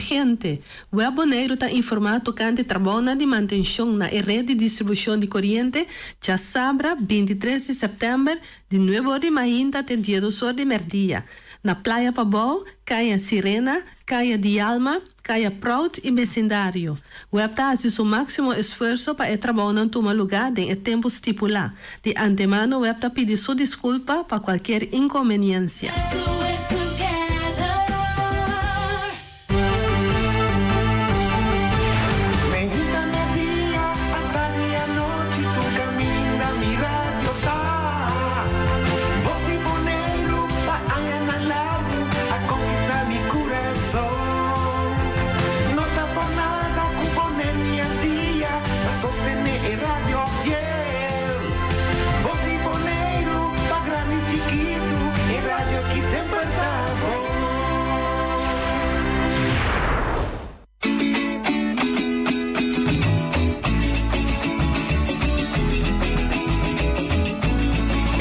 Urgente! Web Boneiru ta informá tokante trabounan di mantenshon na e ret di distribushon di koriente djasabra bintitres di sèptèmber di nuebe or di mainta te diesdos or di mèrdia na Playa Pabou, Kaya Sirena, Kaya Dialma, Kaya Proud i besindario. Web ta hasi su máksimo esfuerso pa e trabounan tuma lugá den e tempu stipulá. Di antemano web ta pidi su diskulpa pa kualkier inkonbeniensia.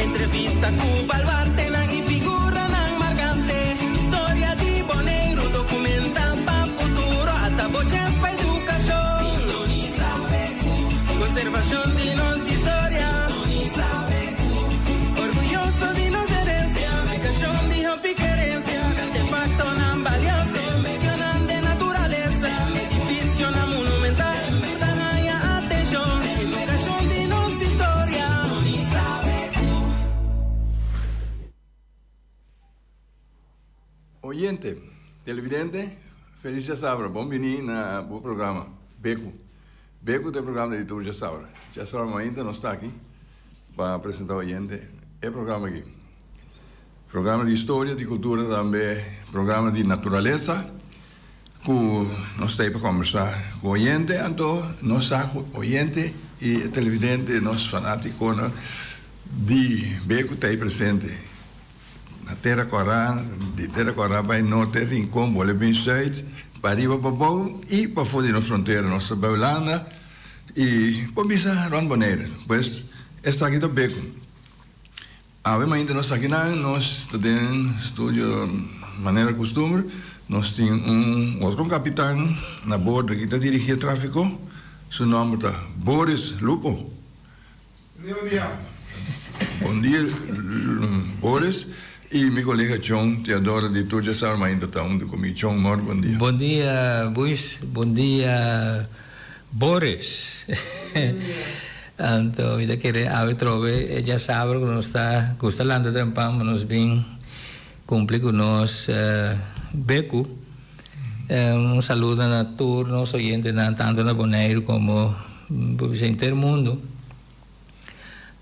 Entrevista ku baluartenan i figuranan markante. Historia di Boneiru dokumentá pa futuro. Ata bo chèns pa edukashon. Sintonisa BQ. Konservashon di nos historia. Sintonisa BQ. Orguyoso di nos herensia. Aplikashon di hopi kerensia. Artefaktonan balioso. Medionan den naturalesa. Edifisionan monumental. Ta haña atenshon. Edukashon di nos historia. Oyente, televidente, felis djasabra. Bon bini na bo programa Beku. Beku ta e programa di tur djasabra. Djasabra mainta nos ta aki pa presenta oyente e programa aki. Programa di historia, di cultura, tambe programa di naturalesa cu nos ta ahí pa combersa cu oyente. Anto nos sa cu oyente y e televidente, nos fanaticonan di Beku ta ahí presente. Na Tera Kòrá, di Tera Kòrá bai norte Rincon, bole bin sùit, pariba pabou i pafó di nos frontera. Nos ta bai Hulanda i por bisa rònt Bonaire. Pues esaki ta Beku. Awe mainta nos akinan, nos ta den studio manera kustumber. Nos tin un otro kapitan na bordo ki ta dirigí e tráfiko. Su nòmber ta Boris Lupo. Bon dia. Bon dia Boris y mi colega Chon Teodoro di Tur Djasabra mainta ta hunto cu mi. Chon Mor bon dia. Bon dia Buis, bon dia Boris. Anto mi ta kere awe trobe e djasabra cu nos ta gusta lanta trempan pa nos bin cumpli cu nos becu. Un saludo na tur nos oyentenan tanto na Boneiru como por bisa henter mundo.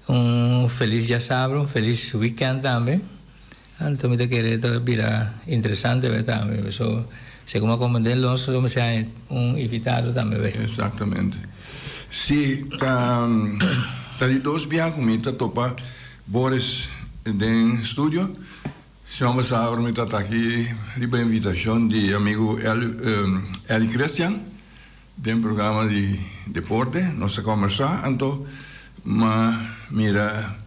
Un felis djasabra, un felis weekend tambe. Anto mi ta kere ta bira interesante be tambe. Paso segun mi a comprende nos lo mester haña un invitado tambe be. Exactamente. Si, ta ta di dos bia cu mi ta topa Boris den studio. Señor Ambasador mi ta ta aki riba invitacion di amigo Eli Christian den programa di deporte. Nos ta combersa anto m'a mira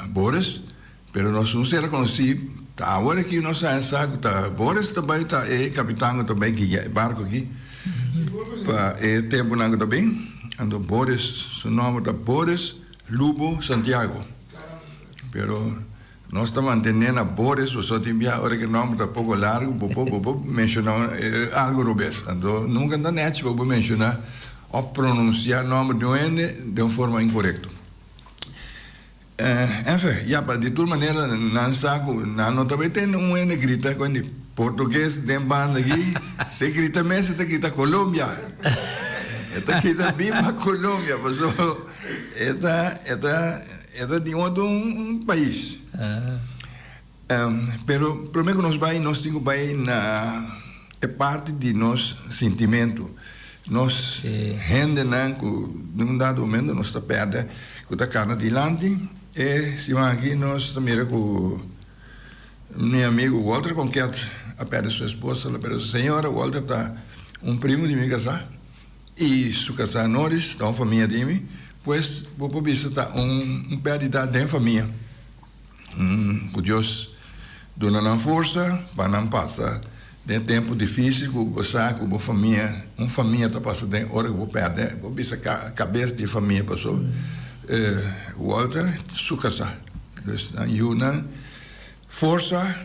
Boris pero nos no sera conoci ta awor aki nos a sa cu ta Boris ta bay ta e capitan cu ta bay guia e barco aki pa e temponan cu ta bin. Anto Boris su nomber ta Boris Lubo Santiago pero Nos ta mantené na Boris pasobra tin bia ora ku e nòmber ta poko largu bo por bo por menshoná algu robes. Anto nunka ta nèchi pa bo menshoná òf pronunsiá nòmber di un hende den un forma inkorekto. Enfe, ya pa di tur manera nan sa ku nan no ta bai tende un hende grita ku hende portugues den banda aki. Si e grita mes e ta grita Colombia. E ta grita biba Colombia pasobra e ta e ta. E ta di otro un pais. Pero prome ku nos bai nos tin ku bai na e parti di nos sintimentu. Nos hendenan ku den un dado momento nos ta pèrdè ku ta kana dilanti. E siman aki nos ta mira ku mi amigu Walter Conquet a pèrdè su esposa, el a pèrdè su señora. Walter ta un primu di mi kasá. I su kasá Noris ta un famia di mi, pues bo por bisa ta un pèrdida den famia. Ku Dios duna nan forsa pa nan pasa Den tempu difísil ku bo sa ku bo famia, un famia ta pasa den ora ku bo pèrdè, bo bisa kabes di e famia pasobra Walter su kasá. Dus nan yunan forsa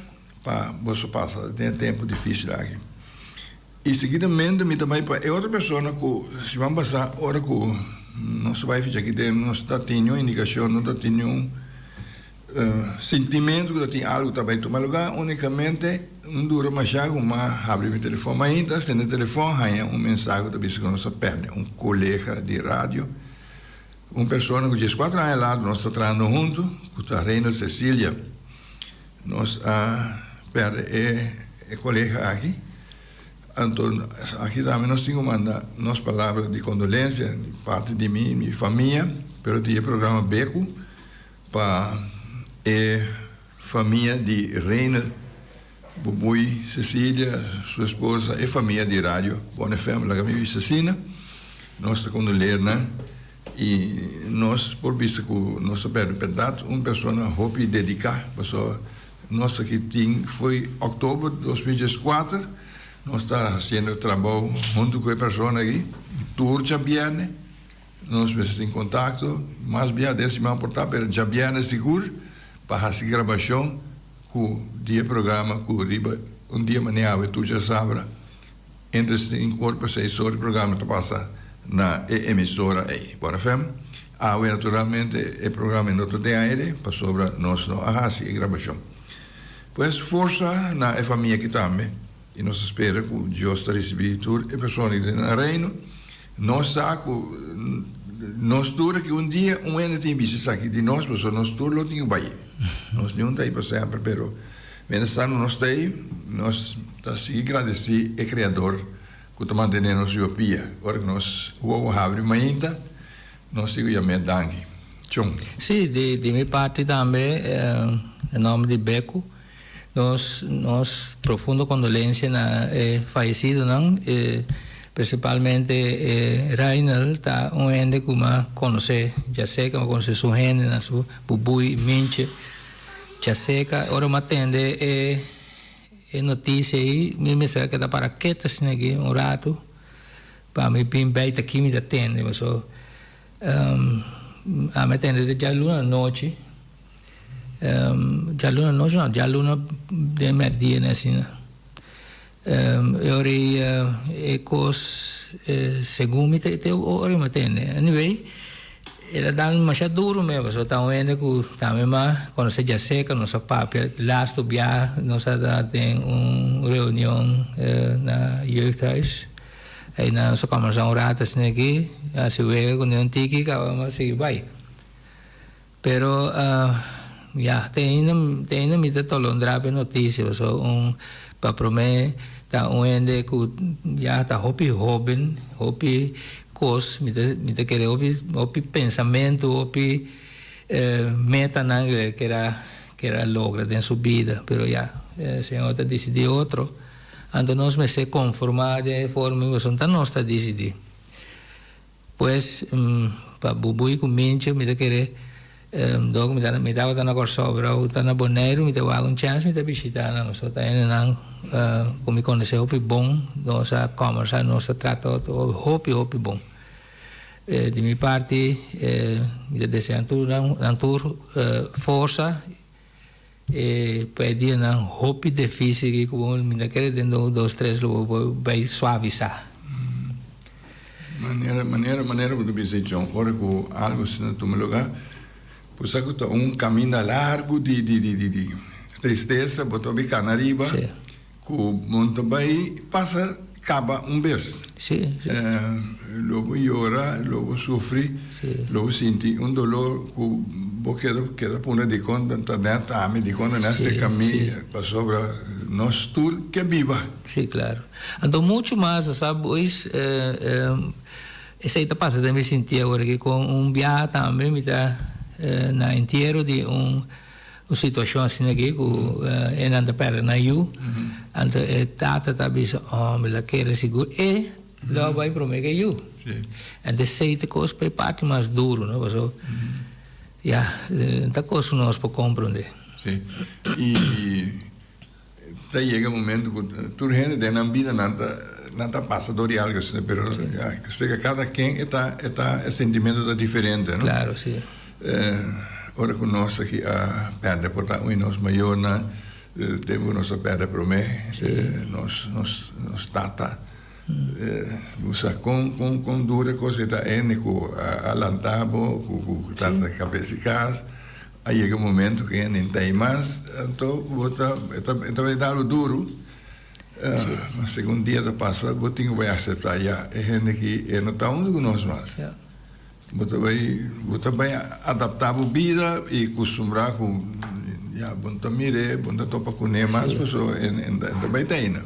pa boso pasa den e tempu difísil aki. I seguidamente mi ta bai pa e otro persona ku siman pasá ora ku nos bai ficha aki den nos ta tin niun indikashon, no ta tin niun Sintimentu ku ta tin algu ta bai tuma lugá, únikamente un dura mashá ku m'a habri mi telefòn. M'a hinta sende telefòn haña un mensahe ku ta bisa ku nos a pèrdè un kolega di radio, un persona ku dieskuater aña later nos ta trahando huntu, ku ta Reynold Cecilia. Nos a pèrdè e kolega aki. Anto aki tambe nos tin ku manda nos palabra di kondolensia di parti di mi i mi famia, pero di e programa Beku. Pa e famia di Reinel, Bubui, Cecilia, su esposa, e famia di Radio Bon FM, laga mi bisa asina, nos ta kondoleer nan i nos por bisa ku nos a pèrdè bèrdat un persona hopi dediká, pasobra nos aki tin fo'i òktober 2014 nos ta hasiendo trabou huntu ku e persona aki tur djabièrnè. Nos mester tin kontakto mas bia den siman por ta, pero djabièrnè sigur pa hasi grabashon ku di e programa ku riba un dia manera awe tur djasabra entre sinku or pa seis or e programa ta pasa na e emisora ei, Bon FM. Awe naturalmente e programa no ta den aire pasobra nos no a hasi e grabashon. Pues forsa na e famia aki tambe i nos ta spera ku Dios ta risibí tur e persona den nan reino. Nos sa ku nos tur aki un dia un hende tin bisa esaki di nos pasobra nos tur lo tin ku bai. Nos niun ta ei pa semper pero mientras tanto nos ta ei nos ta sigui gradesí e Kreador ku ta mantené nos riba pia. Ora ku nos wowo habri mainta nos tin ku yam'é danki. Chon. Sí, di mi parti tambe en nomber di Beku Nos nos profundo kondolensia na e fayesidonan, prinsipalmente e Rainel ta un hende ku m'a konosé djaserka, m'a konosé su hendenan, su bubui Minche djaserka. Ora m'a tende e e notisia ei mi mester a keda para ketu asina aki un ratu pa mi bin bei ta ki mi ta tende pasobra ami a tende djaluna anochi. Djaluna anochi no, djaluna den mèrdia ne asina. E ora ei e kos segun mi te ora mi a tende. Anyway, el a dal masha duru mes pasobra ta un hende ku tambe mas konosé djaseka, nos a papia lastu biaha nos a ta den un reunion na jeugdhuis. Einan nos a kòmbersá un rato asina aki, hasi wega ku un tiki kaba a sigui bai. Pero ya, te ainda te ainda mi ta tolondrá p'e notisia pasobra un pa promé ta un hende ku ya ta hopi hóben, hopi kos, mi ta mi ta kere hopi hopi pensamentu, hopi metanan ku el kere a kere a logra den su bida, pero ya, Señor ta disidí otro, anto nos mester konformá den e forma pasobra ta nos ta disidí. Pues, pa Bubui ku Mincho mi ta kere dor ku mi ta mi tabata na Kòrsou pero awor ta na Boneiru mi ta wak un chèns mi ta bishitá nan pasobra ta hendenan ku mi konosé hopi bon nos a kòmbersá nos a trata otro hopi hopi bon. Di mi parti mi ta deseá tur nan tur forsa. E pa e dianan hopi dificil ki ku bo mi ta kere den dos tres lo bo bai suavisa. Manera manera manera ku ta bisa John ora ku algo asina tuma lugar bo sa ku ta un kaminda largu di di di di tristesa bo ta obi kana ariba. Ku bo ta bai pasa kaba un bes. Sí, sí. Lo bo yora, lo bo sufri, lo bo sinti un dolor ku bo keda keda pone dikon ta nèt ami, dikon ta nèt serka mi, pasobra nos tur ke biba. Sí, klaro. Anto muchu mas a sa boys esei ta pasa den mi sinti awor aki kon un biaha tambe mi ta na entiero di un. Un situacion asina aki cu e nan ta perde nan yu, anto e tata ta bisa, oh mi la kere sigur e lo a bay prome cu e yu. Anto esey ta cos pa e parti mas duro, no, pasobra ya, ta cos cu nos por comprende. Si, y. Ta yega momento ku tur hende den nan bida nan ta nan ta pasa dor di algo asina pero seka kada ken e ta e ta e sentimento ta diferente no. Claro si. Ora ku nos aki a pèrdè por ta un di nos mayornan tempu ku nos a pèrdè promé nos nos nos tata bo sa kon kon kon duro e kos ei ta hende ku a lanta bo ku ku ta na kabes di kas. A yega un momento ku hende no ta ei mas, anto bo ta e ta e ta bai dal bo duru. Ma segun dia ta pasa bo tin ku bai aseptá ya e hende aki e no ta huntu ku nos mas. Bo ta bai bo ta bai adaptá bo bida i kustumbrá ku ya bo no ta mir'é, bo no ta topa kuné mas pasobra e e ta bai ta eina.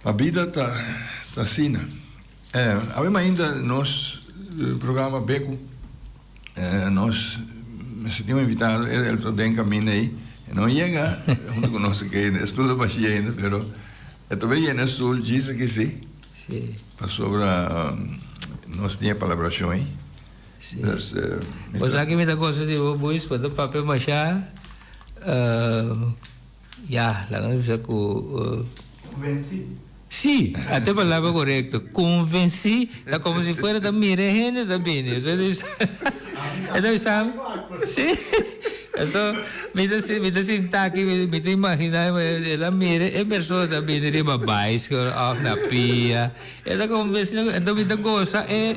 Ma bida ta ta asina. Awe mainta nos programa Beku. Nos mester tin un invitado, el ta den caminda ey, e no yega hunto cu nos aki ainda, e stoel ta bashi ainda, pero e ta bay yena e stoel djis aki si, pasobra nos tin e palabracion ey. Dus, mi ta. Bo sa ki mi ta gosa di bo Buis, bo ta papia masha, ya, laga nos bisa cu. Convenci. Sí, ata e palabra korekto. Konvensí ta komo si fuera ta mira e hende ta bini. Eso e ta bisa mi, sí. Eso mi ta mi ta sinta aki mi ta imaginá el a mira e persona ta bini riba baiskel òf na pia. E ta konvensí enton mi ta gosa e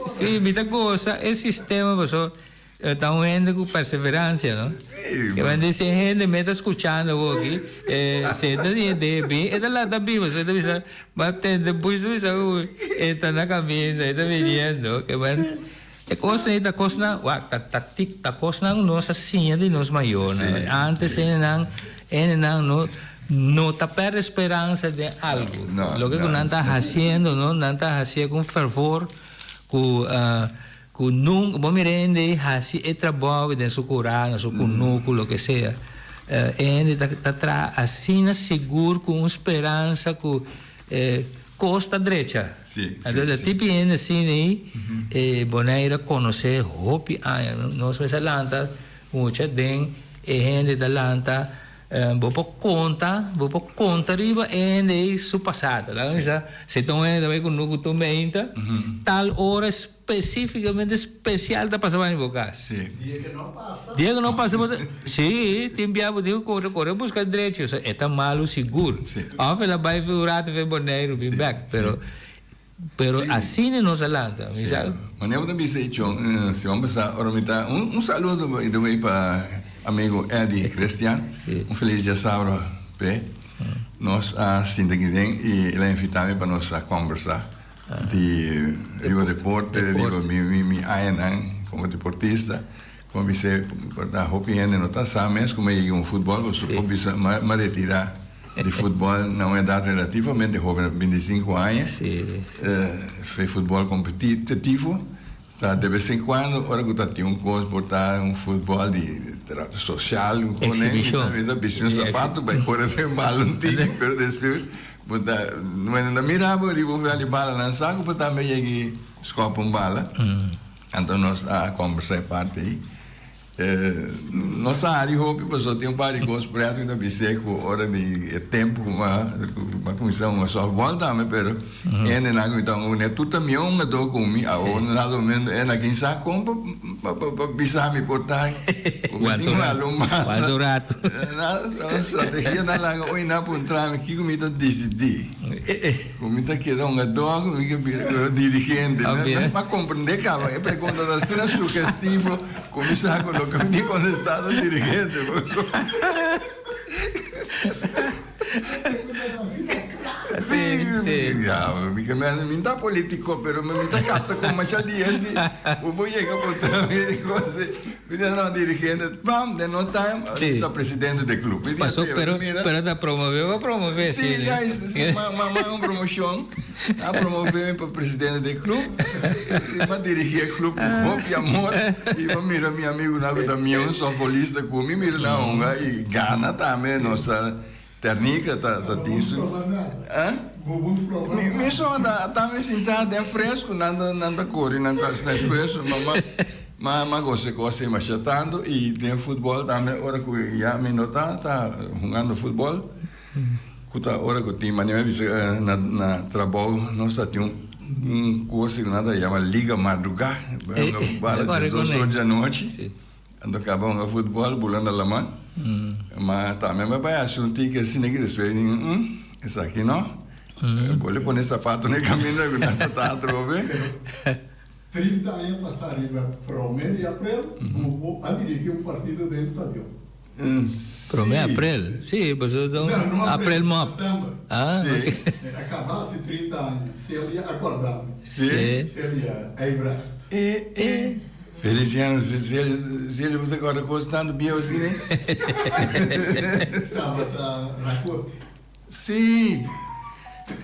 sí mi ta gosa e sistema pasobra. E ta un hende ku perseverancia, no? Sí. Ke men di si e hende me ta skuchando awor aki, e senta di e debi, e ta lanta biba, so e ta bisa, ma tende bush ta bisa ku e ta na kaminda, e ta viniendo. Ke men, e kosnan ei ta kosnan, wak, ta ta tik, ta kosnan ku nos a siña di nos mayornan. Sí. Antes hendenan, hendenan no no ta pèrdè speransa den algu. No, Loke ku no. nan ta hasiendo, no, nan ta hasié ku un fervor ku. Ku nunka, bo mira hende ei hasi e trabou den su kurá, na su kunuku, loke sea. E hende ta ta traha asina sigur ku un speransa ku e kos ta drecha. Sí, sí, Entonces sí. tipi hende asina ei e Bonaire a konosé hopi aña. Nos mester lanta mucha den e hende ta lanta Bo por konta, bo por konta riba e hende ei su pasado. Laga mi sa, si ta un hende ta bai ku nuku tur meinta, tal ora spesífikamente spesial ta pasa bani bo kas. Sí. Dia ke no pasa. Dia ke no pasa bo ta, sí, tin bia bo tin ku kore, kore buska drechi, osea e ta malu sigur. Sí. Òf el a bai un ratu fen Boneiru bin bèk, pero. Pero Sí. asina nos a lanta, mi Sí. sa. Manera bo ta bisa ei Chon, si bo bisa ora mi ta un un saludo by the way pa amigo Eddie Christian, Sí. un feliz diasabra p'e. Nos a sinta aki den i el a invita mi pa nos a combersa di riba deporte, riba mi mi mi añanan como deportista. Como bis'é, ta hopi hende no ta sa mes como a yega un futbol, pasobra por bisa m'a retira di futbol na un edat relativamente hoben, bintisinko aña. Fe futbol competitivo, ta de bes en cuando ora cu ta tin un cos por ta un futbol di trato social, un cos mi ta bisti un zapato bay core den bal un tiki, pero despues bo ta, no ta mira bo riba un vel di bala nan sa cu bo tambe yega scop un bala. Anto nos a kombersá e parti ei. Nos a hari hopi pasobra tin un par di kos pretu ku ta bis'é ku ora di e tempu ku m'a kuminsá hunga sòftbòl tambe pero hendenan ku mi ta hunga kuné tur ta mi hungadó ku mi awor na dado momento e na kin sa kon pa pa bisa mi por ta ku mi tin un alun banda. Wanta un ratu. Un strategia nan laga oy nan puntra mi kiko mi ta disidí. Ku mi ta keda hungadó ku mi ke bira dirigente. Mi a komprendé kaba e pregunta ta asina sugestivo ku mi sa ku loke mi ke kontestá ta dirigente. Sí, sí. Ya, mi ke mi no ta polítiko pero mi ta kapta ku masha dia si ku bo yega bo ta Mi ta no dirigente, pam, den no time, Sí. ta presidente de club. Mi di, Pasó, "Teo, pero, mira." pero ta promove pa promove, Sí, sí. ya, is, sí, ma, ma, ma un promoción. A promove mi pa presidente de club. I m'a dirigi e club ku hopi amor. I m'a mira mi amigunan ku ta mion softbolista ku mi, mira nan hunga i gana tambe. Nos a. Ternica ta ta tin su. Eh? Mi mi so ta ta mi sinta den fresco nan ta nan ta cori nan ta haci esfuerzo ma ma ma ma gosa e cos ey masha tanto y den futbol tambe ora cu ya mi no ta ta hungando futbol cu ta ora cu tin manera mi bisa na na trabou nos ta tin un un cos cu nan ta yama liga madruga bala diesdos or di anochi. Anto kaba hunga futbòl, bula na laman. Ma tambe mi a bai hasi un tiki asina ki despues mi di, mm, esaki no. Bo le pone sapato na e kaminda ku nan ta ta atrobe. 30 aña pasá riba promé di aprel, bo a dirigí un partido den stadion. Promé aprel? Sí, pasobra ta un aprel mòp. Ah, ok. A kaba hasi 30 aña. Celia a kòrda mi. Celia Eibrecht. E, e. Feliciano, Celia, Celia bo ta kòrda kos tantu bieu asina e? Tabata Rakote. Sí,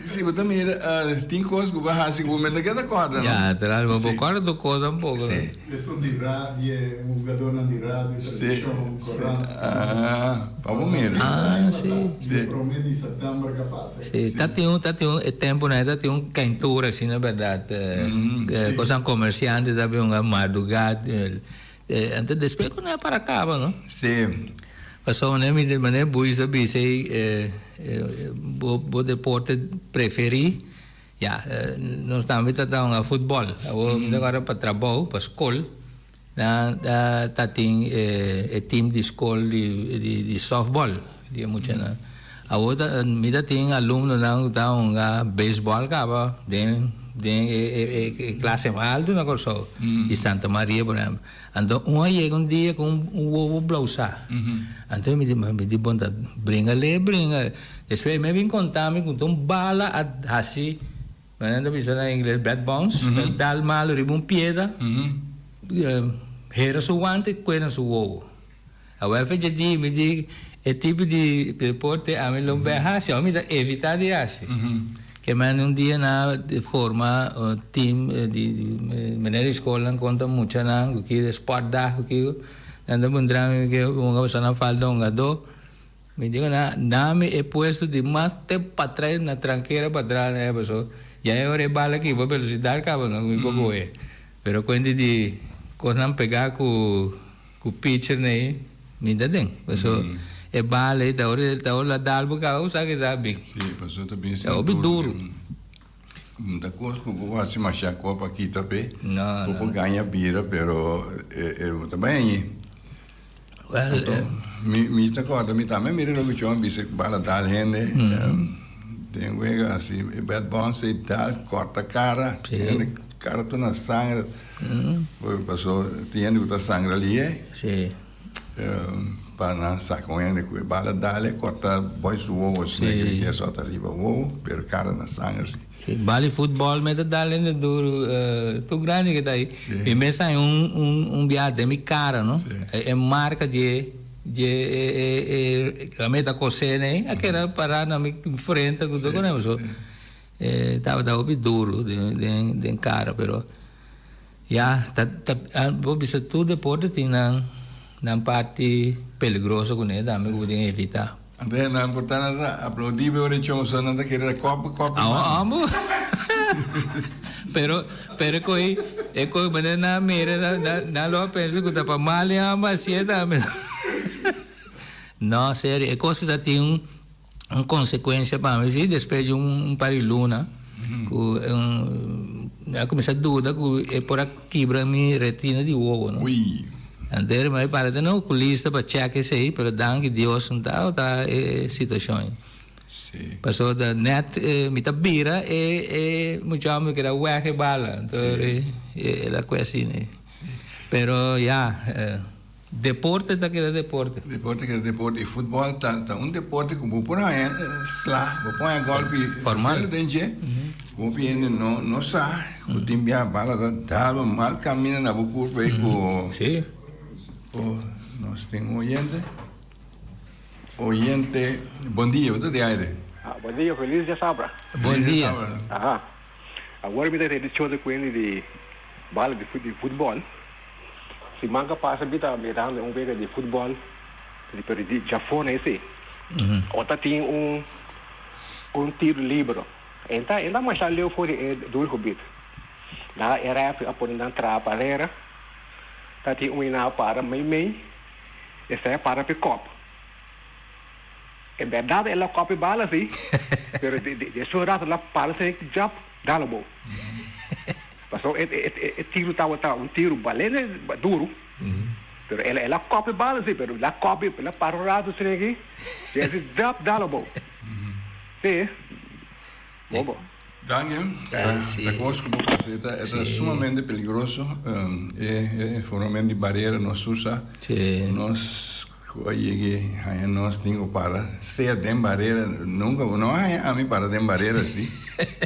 sí bo ta mira tin kos ku bo a hasi ku bo mester keda kòrda no? Ya, tras bo por kòrda tur kos tampoko. Sí. Esun di radio, un hugadornan di radio, televishon, korant. Ah, pa bo mira. Ah, sí. Sí. Promé di sèptèmber ka pasa. Sí, ta tin un, ta tin un, e temponan ta tin un keintura asina bèrdat. Kosan komersiante ta bin hunga mardugá. Anto despues ku nan a para kaba no. Sí. Pasobra manera mi manera Buis a bisa ei bo bo deporte preferí ya nos tambe ta ta hunga futbòl. Awor mi ta kòrda pa trabou pa skol nan ta ta tin e team di skol di di sòftbòl di e muchanan. Awor ta mi ta tin alumnonan ku ta hunga beisbòl kaba den den e e klase mas altu na Kòrsou di Santa Maria por ehèmpel. Anto un a yega un dia ku un wowo blousá. Anto mi di mi di bon ta bringa lei bringa. Despues mi a bin konta mi ku ta un bala a hasi manera nan ta bisa na ingles bad bounce a dal malu riba un piedra hera su wante kue na su wowo. Awor fecha di mi di e tipo di deporte ami lo bai hasi of mi ta evita di hasi. Ke men un dia nan a forma un team di meneer di skolnan konta muchanan ku ki sportdag ku kiko nan ta puntra mi ke hunga pasobra nan falta hungadó. Mi di ku nan dami e puesto di mas te patras na trankera patras na pasobra ya e ora e bala kiba velosidat kaba no mi por kohe. Pero kuenti di kosnan pega ku. Ku pitcher nei mi ta den. Paso e bala ei ta ora ta ora la dal bo kaba bo sa ke ta bin. Si, paso ta bin Ta hopi duru. No ta kos ku bo hasi masha kos pa kita p'e. No, Bo no. por gaña bira pero e bo ta bai añi. Well, Anto mi mi ta kòrda mi tambe mira loke Chon a bisa ku bala dal hende den wega hasi e bad bounce ei dal kòrta kara hende kara tur na sangre. Paso tin hende ku ta sangra lihe. Sí. Pa nan saka un hende ku e bala dal e korta boi su wowo asina Sí. ke ke sota riba wowo pero kara na sangra si. Sí, bala di futbòl me ta dal hende duru tur grandi ke ta ahi. Sí. Mi mes haña un un un biaha den mi kara no. Sí. E marka dje dje e e e e mi ta kosé nei a keda pará na mi frente ku tur Sí, kos paso sí. E tabata hopi duru den den den kara pero ya ta ta bo bisa tur deporte tin nan nan parti peligroso kuné tambe ku bo tin evitá. Anto e nan por ta nan ta aplaudí bo ora e chon so nan ta kere ta kòpi kòpi Amo mano. amo pero pero e ko'i e ko'i manera nan a mira nan nan nan lo a pensa ku ta pa mal e amo hasié tambe no serio e kos ta tin un. Un consecuencia pa mi si despues di un par di luna cu mi a cuminsa duda cu e por a kibra mi retina di wowo no. Antes mi a para te na oculista pa check esey pero danki Dios no tabata e situacion ey. Pasobra ta net mi ta bira e e mucha homber keda weg e bala anto el a cue asina ey. Pero ya. Deporte ta keda deporte. Deporte keda deporte y futbol ta ta un deporte cu bo por haña sla, bo por haña golpi Formal. den dje, cu hopi hende no no sa cu tin bia bala ta dal bo mal camina na bo curpa y cu Sí. Oh, nos tin un oyente. Oyente, bon dia, bo ta di aire. Ah, bon dia, feliz diasabra. Bon dia. Aha. Awor mi ta redi chote cu hende di bala di futbol. Siman ka pasa mi ta mirando un wega di futbol di pero di djafó na esei. Ota tin un un tiro libero. E ta e ta masha leu for di e doelgebied. Da e referee a pone nan traha barera. Ta tin un nan a para mei mei. Esei a para p'e kòp. En bèrdat el a kòp e bala si, pero despues un rato el a para esei jap dal abou. Pasobra e tiro tabata un tiro balente duru, pero el a kòp e bala si, pero el a kòp el a para un rato esei aki, despues jap dal abou. Si, bobo. Daniel, ta kos ku bo pasa e ta sumamente peligroso e formamento di barera nos usa nos ku a yega haña nos tin ku para sea den barera nunka bo no a haña ami para den barera si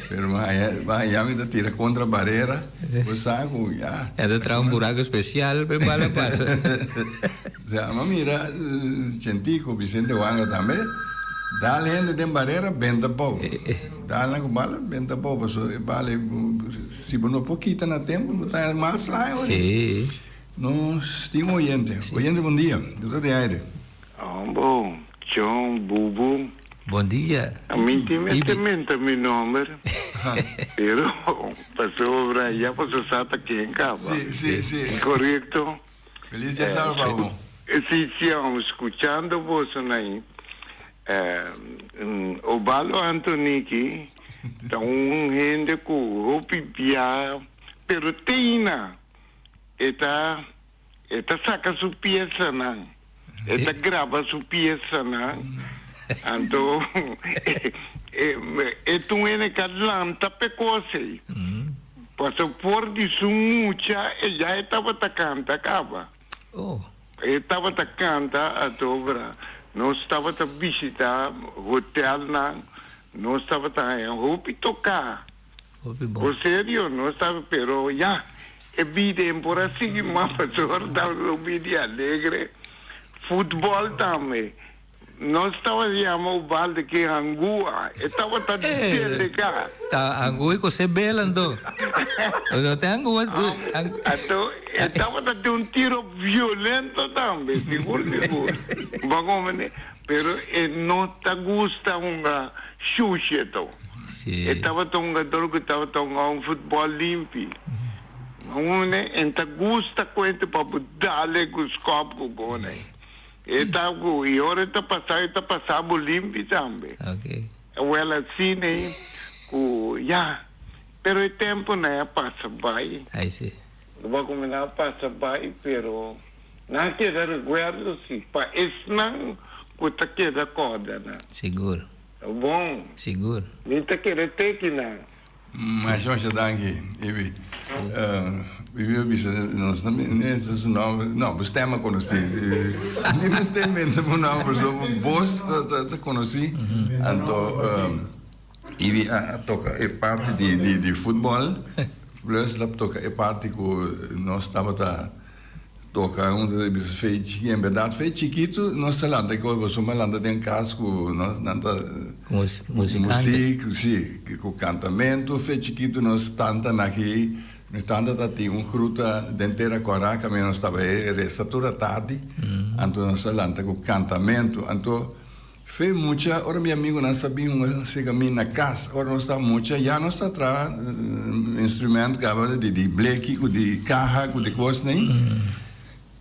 pero bo haña bo haña mi ta tira kontra barera bo sa ku ya. Ya ta traha un buraku spesial pa e bala pasa. Osea mi a mira Chentico, Vicente Wanga tambe dal hende den barera benta abou. Dal nan ku bala benta abou pasobra e bala si bo no por kita na tempo bo ta mal slaha ora. Sí. Nos tin un oyente. Oyente bon dia. Bo ta den aire. Hombo, John, Bubu. Bon dia. Mi tin mester menta mi nomber, pero pasobra ya boso sa ta ken caba. Sí, sí, sí. Correcto. Feliz dia sábado pa bo. Sí, sí, amo scuchando boso nai. Obalo Antoniki ta un hende cu hopi bia, pero teina e ta e ta saca su piesanan, e ta graba su piesanan, anto e ta un hende ca lanta p'e cos ei. Pasobra for di su mucha e ya e tabata canta caba. E tabata canta atobra. Nos tabata bishita hotelnan, nos tabata haña hopi toca. Por serio, nos tabata, pero ya, e bida en por a sigui mas pasobra tabata un bida alegre. Futbol tambe. Nos tabata yama Ubaldo ki hangua. E tabata delegá. Ta hangua i kosé bel anto. No ta hangua. Anto e tabata tin un tiro violento tambe, sigur sigur. Bo a comprende? Pero e no ta gusta hunga shushi to. E tabata un hungador ku tabata hunga un futbòl limpi. Bo a comprende? E ta gusta kuente pa bo dale ku skòp ku kone. E ta ku i ora e ta pasá e ta pasá bo limpi tambe. Wèl asina ei ku ya, pero e tempunan a pasa bai. Bo a kuminsá a pasa bai pero nan a keda rekuerdo si pa esnan ku ta keda kòrda nan. Sigur. Bon. Sigur. Mi ta kere teki nan. Masha masha danki Ibi. Ibi a bisa nos no mester su nomber, no bo stem a konosí. Ni mester mester bo nomber pasobra bo bos ta konosí. Anto Ibi a toka e parti di futbòl plus el a toka e parti ku nos tabata Toca un ta bisa fe chiki en berdad fe chikitu nos ta lanta e cos pasobra mi a lanta den cas cu nos nan ta Musicante. Music si cu cantamento fe chikitu nos tanta na aki mi tanta ta tin un gruta den tera cora caminda nos taba e reza tur atardi anto nos a lanta cu cantamento anto Fe mucha, ora mi amigunan sa bin hunga sega mi na cas, ora nos ta mucha ya nos ta traha instrument caba di di bleki cu di caha cu di cosnan.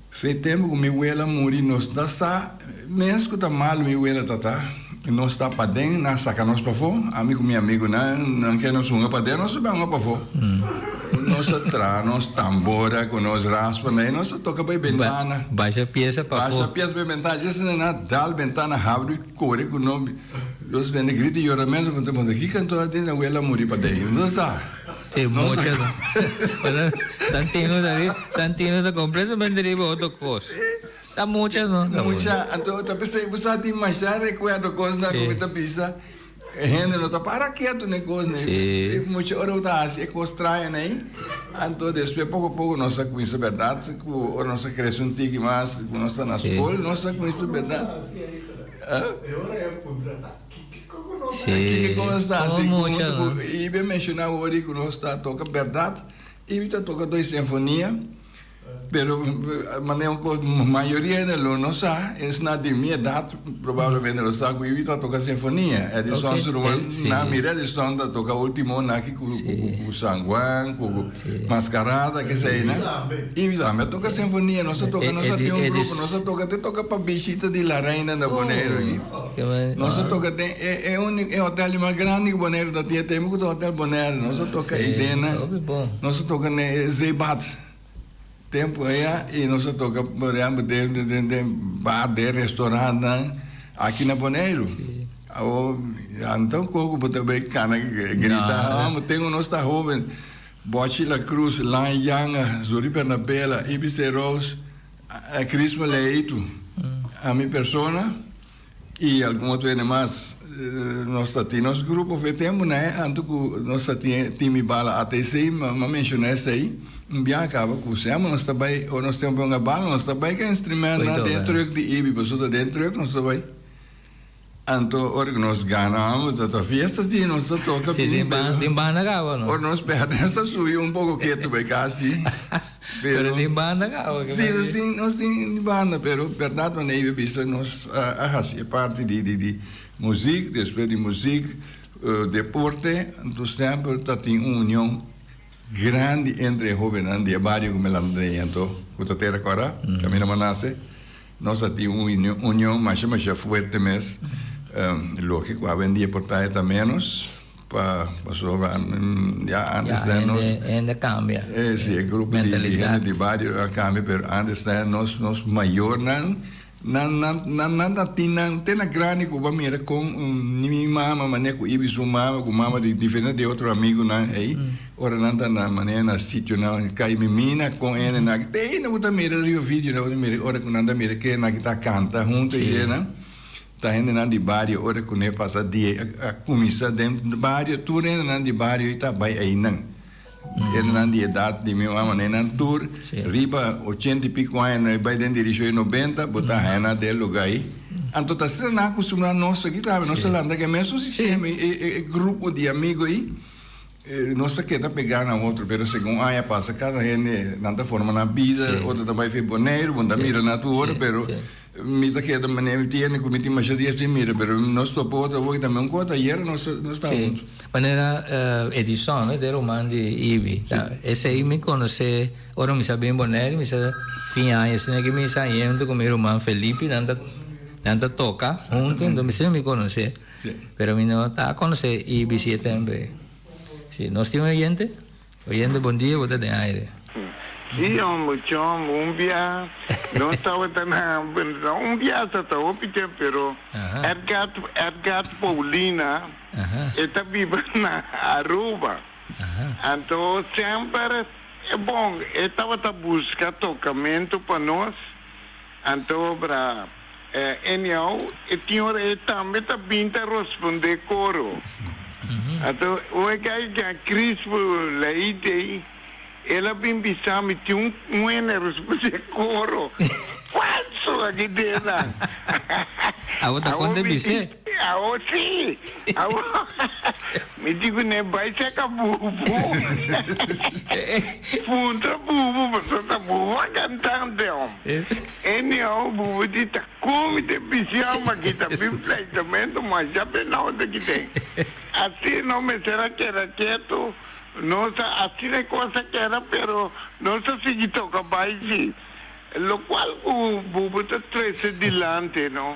Fe tempo cu mi wela muri nos ta sa mes cu ta malo mi wela ta ta, nos ta paden nan saca nos pafo, ami cu mi amigunan nan ke nos hunga paden nos ta bay hunga pafo. Nos a traha nos tambora cu nos raspanan y nos a toca bay bentana. Basha pieza pafó. Basha pieza bay bentana. Dje asina nan a dal bentana habri y core cu nos. Nos tende grito y yoramento. Bo ta puntra kico anto a tin abuela a muri paden. No sa. Sí, mucha no. Santino ta riba, Santino ta completamente riba otro cos. Ta mucha no. Mucha, anto ta pesey bo sa tin masha recuerdo cosnan cu mi ta bisa. E hende no ta para ketu na e kos nei. Sí. Mucha ora bo ta hasi e kos traño nei, anto despues poko poko nos a kuminsa bèrdat ku ora nos a krese un tiki mas ku nos ta na skol nos a kuminsa bèrdat. Sí. Kiko nos ta hasi Como mucha no. I be menshoná awor ku nos ta toka bèrdat i mi ta toka doi sinfonia. Pero manera un kos mayoria hende lo no sa, esnan di mi edat probablemente lo sa ku Ibi ta toka sinfonia. Edison su ruman nan mira Edison ta toka ultimo naki ku ku San Juan, ku Maskarada kesei nan. Ibi tambe a toka sinfonia, nos a toka, nos a tin un grupo, nos a toka te toka pa bishita di La Reina na Boneiru aki. Nos a toka den e e e hotel di mas grandi ku Boneiru ta tin e tempu ku ta Hotel Bonaire. Nos a toka Idena, nos a toka na e Zeebad. Tempu aya y nos a toca por ehempel den den den bar den restaurantnan aki na Boneiru. Awor anto con cu bo ta bay cana grita amo tengo nos ta hoben Bochi La Cruz, Lan Yanga, Zuri Bernabela, Ibis Rose, Crismo Leito, ami persona. Y algun otro hende mas. Nos ta tin nos grupo fe tempo na e anto cu nos ta tin e team bala ATC, m'a menciona esey un biaha caba cu sema nos ta bay ora nos tin un bala nos ta bay cu e instrumentnan den e truck di Ibi pasobra ta den truck nos ta bay. Anto ora cu nos gana amo ta ta fiesta si nos ta toca Si bin pero den banda caba no. Ora nos perde nos ta subi un poco ketu bay casi. Pero tin banda caba ke Sí, nos tin, nos tin banda, pero berdad wanneer Ibi bisa nos a haci e parti di di di muziek, despues di muziek, deporte, anto semper ta tin un union grandi entre e hobennan di e bario cu mi lanta den anto cu ta Tera Cora, caminda mi a nace, nos a tin un union masha masha fuerte mes, loke cu awendia por ta e ta menos. Pa pasobra ya antes den nos. Ya hende a cambia. Eh si e grupo di hende di bario a cambia pero antes den nos nos mayornan nan nan nan nan ta tin nan te na grandi cu bo a mira con mi mama manera cu Ibi su mama cu mama di diferente di otro amigonan ey ora nan ta na manera na sitionan cay mi mina con hende nan te ainda bo ta mira riba video bo ta mira ora cu nan ta mira kennan ki ta canta hunto y nan. Ta hendenan di bario ora ku ne pasa dia a kuminsá den bario tur hendenan di bario i ta bai einan. Hendenan di edat di mi mama nenan tur riba ochenta i piko aña nan bai den dirishon di nobenta bo ta haña nan den lugá ei. Anto ta asina nan a kustumbrá nos aki tambe nos ta lanta ku e mesun sistema e grupo di amigo ei nos ta keda pegá na otro pero segun aña pasa kada hende nan ta forma nan bida otro ta bai for Boneiru bo no ta mira nan tur ora pero Mi ta keda manera mi tiene ku mi tin masha dia sin mira, pero nos topa otro awor tambe un kos ayera nos nos ta huntu. Manera Edison, no, de ruman di Ibi. Esei mi konosé ora mi sa bin Bonaire, mi sa fin aña asina ki mi sa yendo ku mi ruman Felipe, nan ta nan ta toka huntu, enton mi sa mi konosé. Pero mi no ta konosé Ibi si e tempo ei. Si, nos tin un oyente? Oyente bon dia bo ta den aire. Sí homber chombo un bia nos tabata na un bia sa ta hopi tempo pero Edgard Edgard Paulina e ta biba na Aruba anto semper e bon e tabata busca tocamento pa nos anto bra anyhow e tin ora e tambe ta bin ta rosponde coro anto ora ke a Crispo Leite El a bin bisa mi tin un muhé na responde coro. Falso aki den nan. Awor ta con te bis'é. Awor si. Awor mi di cu ne bay saca bubu. Puntra bubu pasobra ta bubu a cantante hom. Anyhow bubu di ta con mi te bisi hom aki ta bin pleitamento masha penao ta kiten. Asina no mester a keda keto. Nos ta asina e cos a keda pero nos ta sigui toca bay si. Locual cu Bubu ta trece dilante no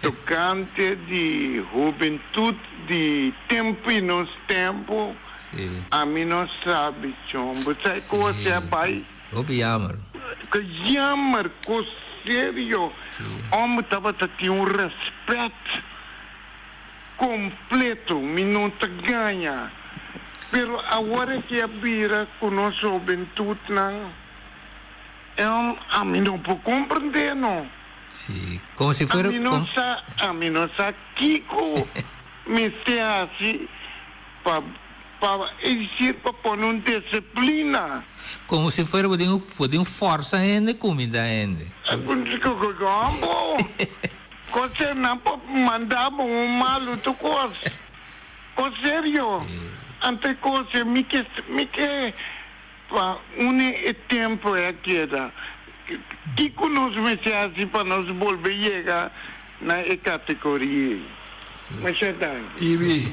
tocante di hubentud di tempo y nos tempo ami no sabi chon bo sa e cos a bay. Hopi jammer. Cu jammer cos serio homber tabata tin un respet. Completo mi no ta gaña, pero awor e ke a bira cu nos hobentudnan, em, ami no por comprende no. Sí, como si fuera. Ami no sa, ami no sa kico mester haci pa, pa, es decir, pa pone un disciplina. Como si fuera bo tin, bo tin forsa hende cuminda hende. Como? Kose nan por manda bo un malu tur kos. Kos serio. Ante kose mi ke mi ke. Pa uni e tempu ei a keda, kiko nos mester hasi pa nos bolbe yega na e kategoria ei? Masha danki. Ibi,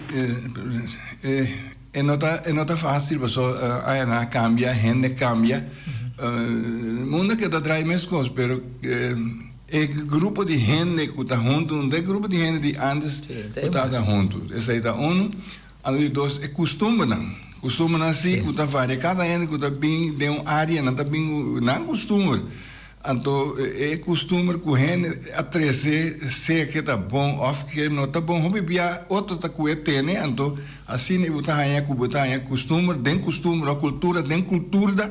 e no ta e no ta fásil paso añanan a kambia, hende kambia, mundu a keda drai meskos pero e grupo di hende ku ta huntu no ta e grupo di hende di ántes ku tabata huntu, esei ta unu. Anto di dos e kustumbernan. Kustumbernan si ku ta varia. Kada hende ku ta bin den un área nan ta bin ku nan kustumber. Anto e kustumber ku hende a trese sea ke ta bon òf ke no ta bon hopi bia otro ta ku e tene. Anto asina bo ta haña ku bo ta haña kustumber den kustumber òf kultura den kulturda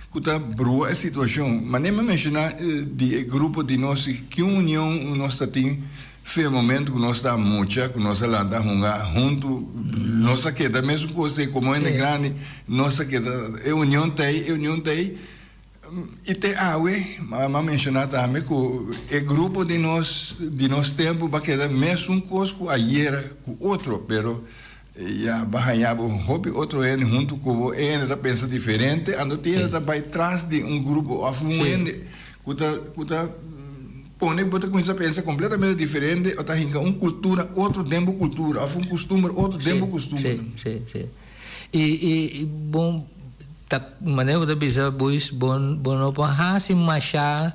ku ta brua e situashon. Manera mi a menshoná di e grupo di nos ki un union nos ta tin. Fe momento ku nos ta mucha, ku nos a lanta hunga huntu, nos a keda mesun kos ei komo hende grandi, nos a keda, e union ta ei, e union ta ei. I te awe, mi a menshoná tambe ku e grupo di nos, di nos tempu ba keda mesun kos ku ayera ku otro, pero ya ba haña bo hopi otro hende huntu ku bo, e hende ta pensa diferente, anto tin hende ta bai tras di un grupo òf un hende ku ta, ku ta. Pone ku bo ta kuminsá pensa kompletamente diferente o ta hinka un kultura otro den bo kultura òf un kustumber otro den bo kustumber. Sí, sí, sí. I, i, i bon, ta manera bo ta bisa Buis, bo, bo no por hasi mashá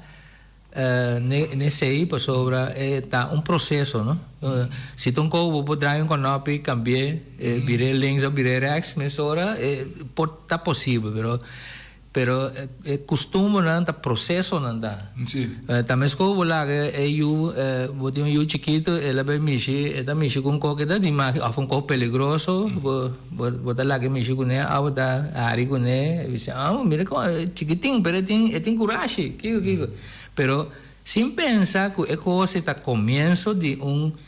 ne, nesei pasobra e ta un proseso, no? Si ta un kou bo por draai un kònòpi, kambi'é, bir'é links òf bir'é rèks mesora, e por ta posibel, pero Pero e kustumbernan ta prosesonan ta. Ta meskos bo laga e yu, bo tin un yu chikitu, el a bai mishi, e ta mishi ku un kos ke ta di maki òf un kos peligroso, bo bo ta laga e mishi kuné òf bo ta hari kuné, e bisa, ah mira kon e chikitin pero e tin e tin kurashi, kiko kiko. Pero sin pensa ku e kos ei ta komienso di un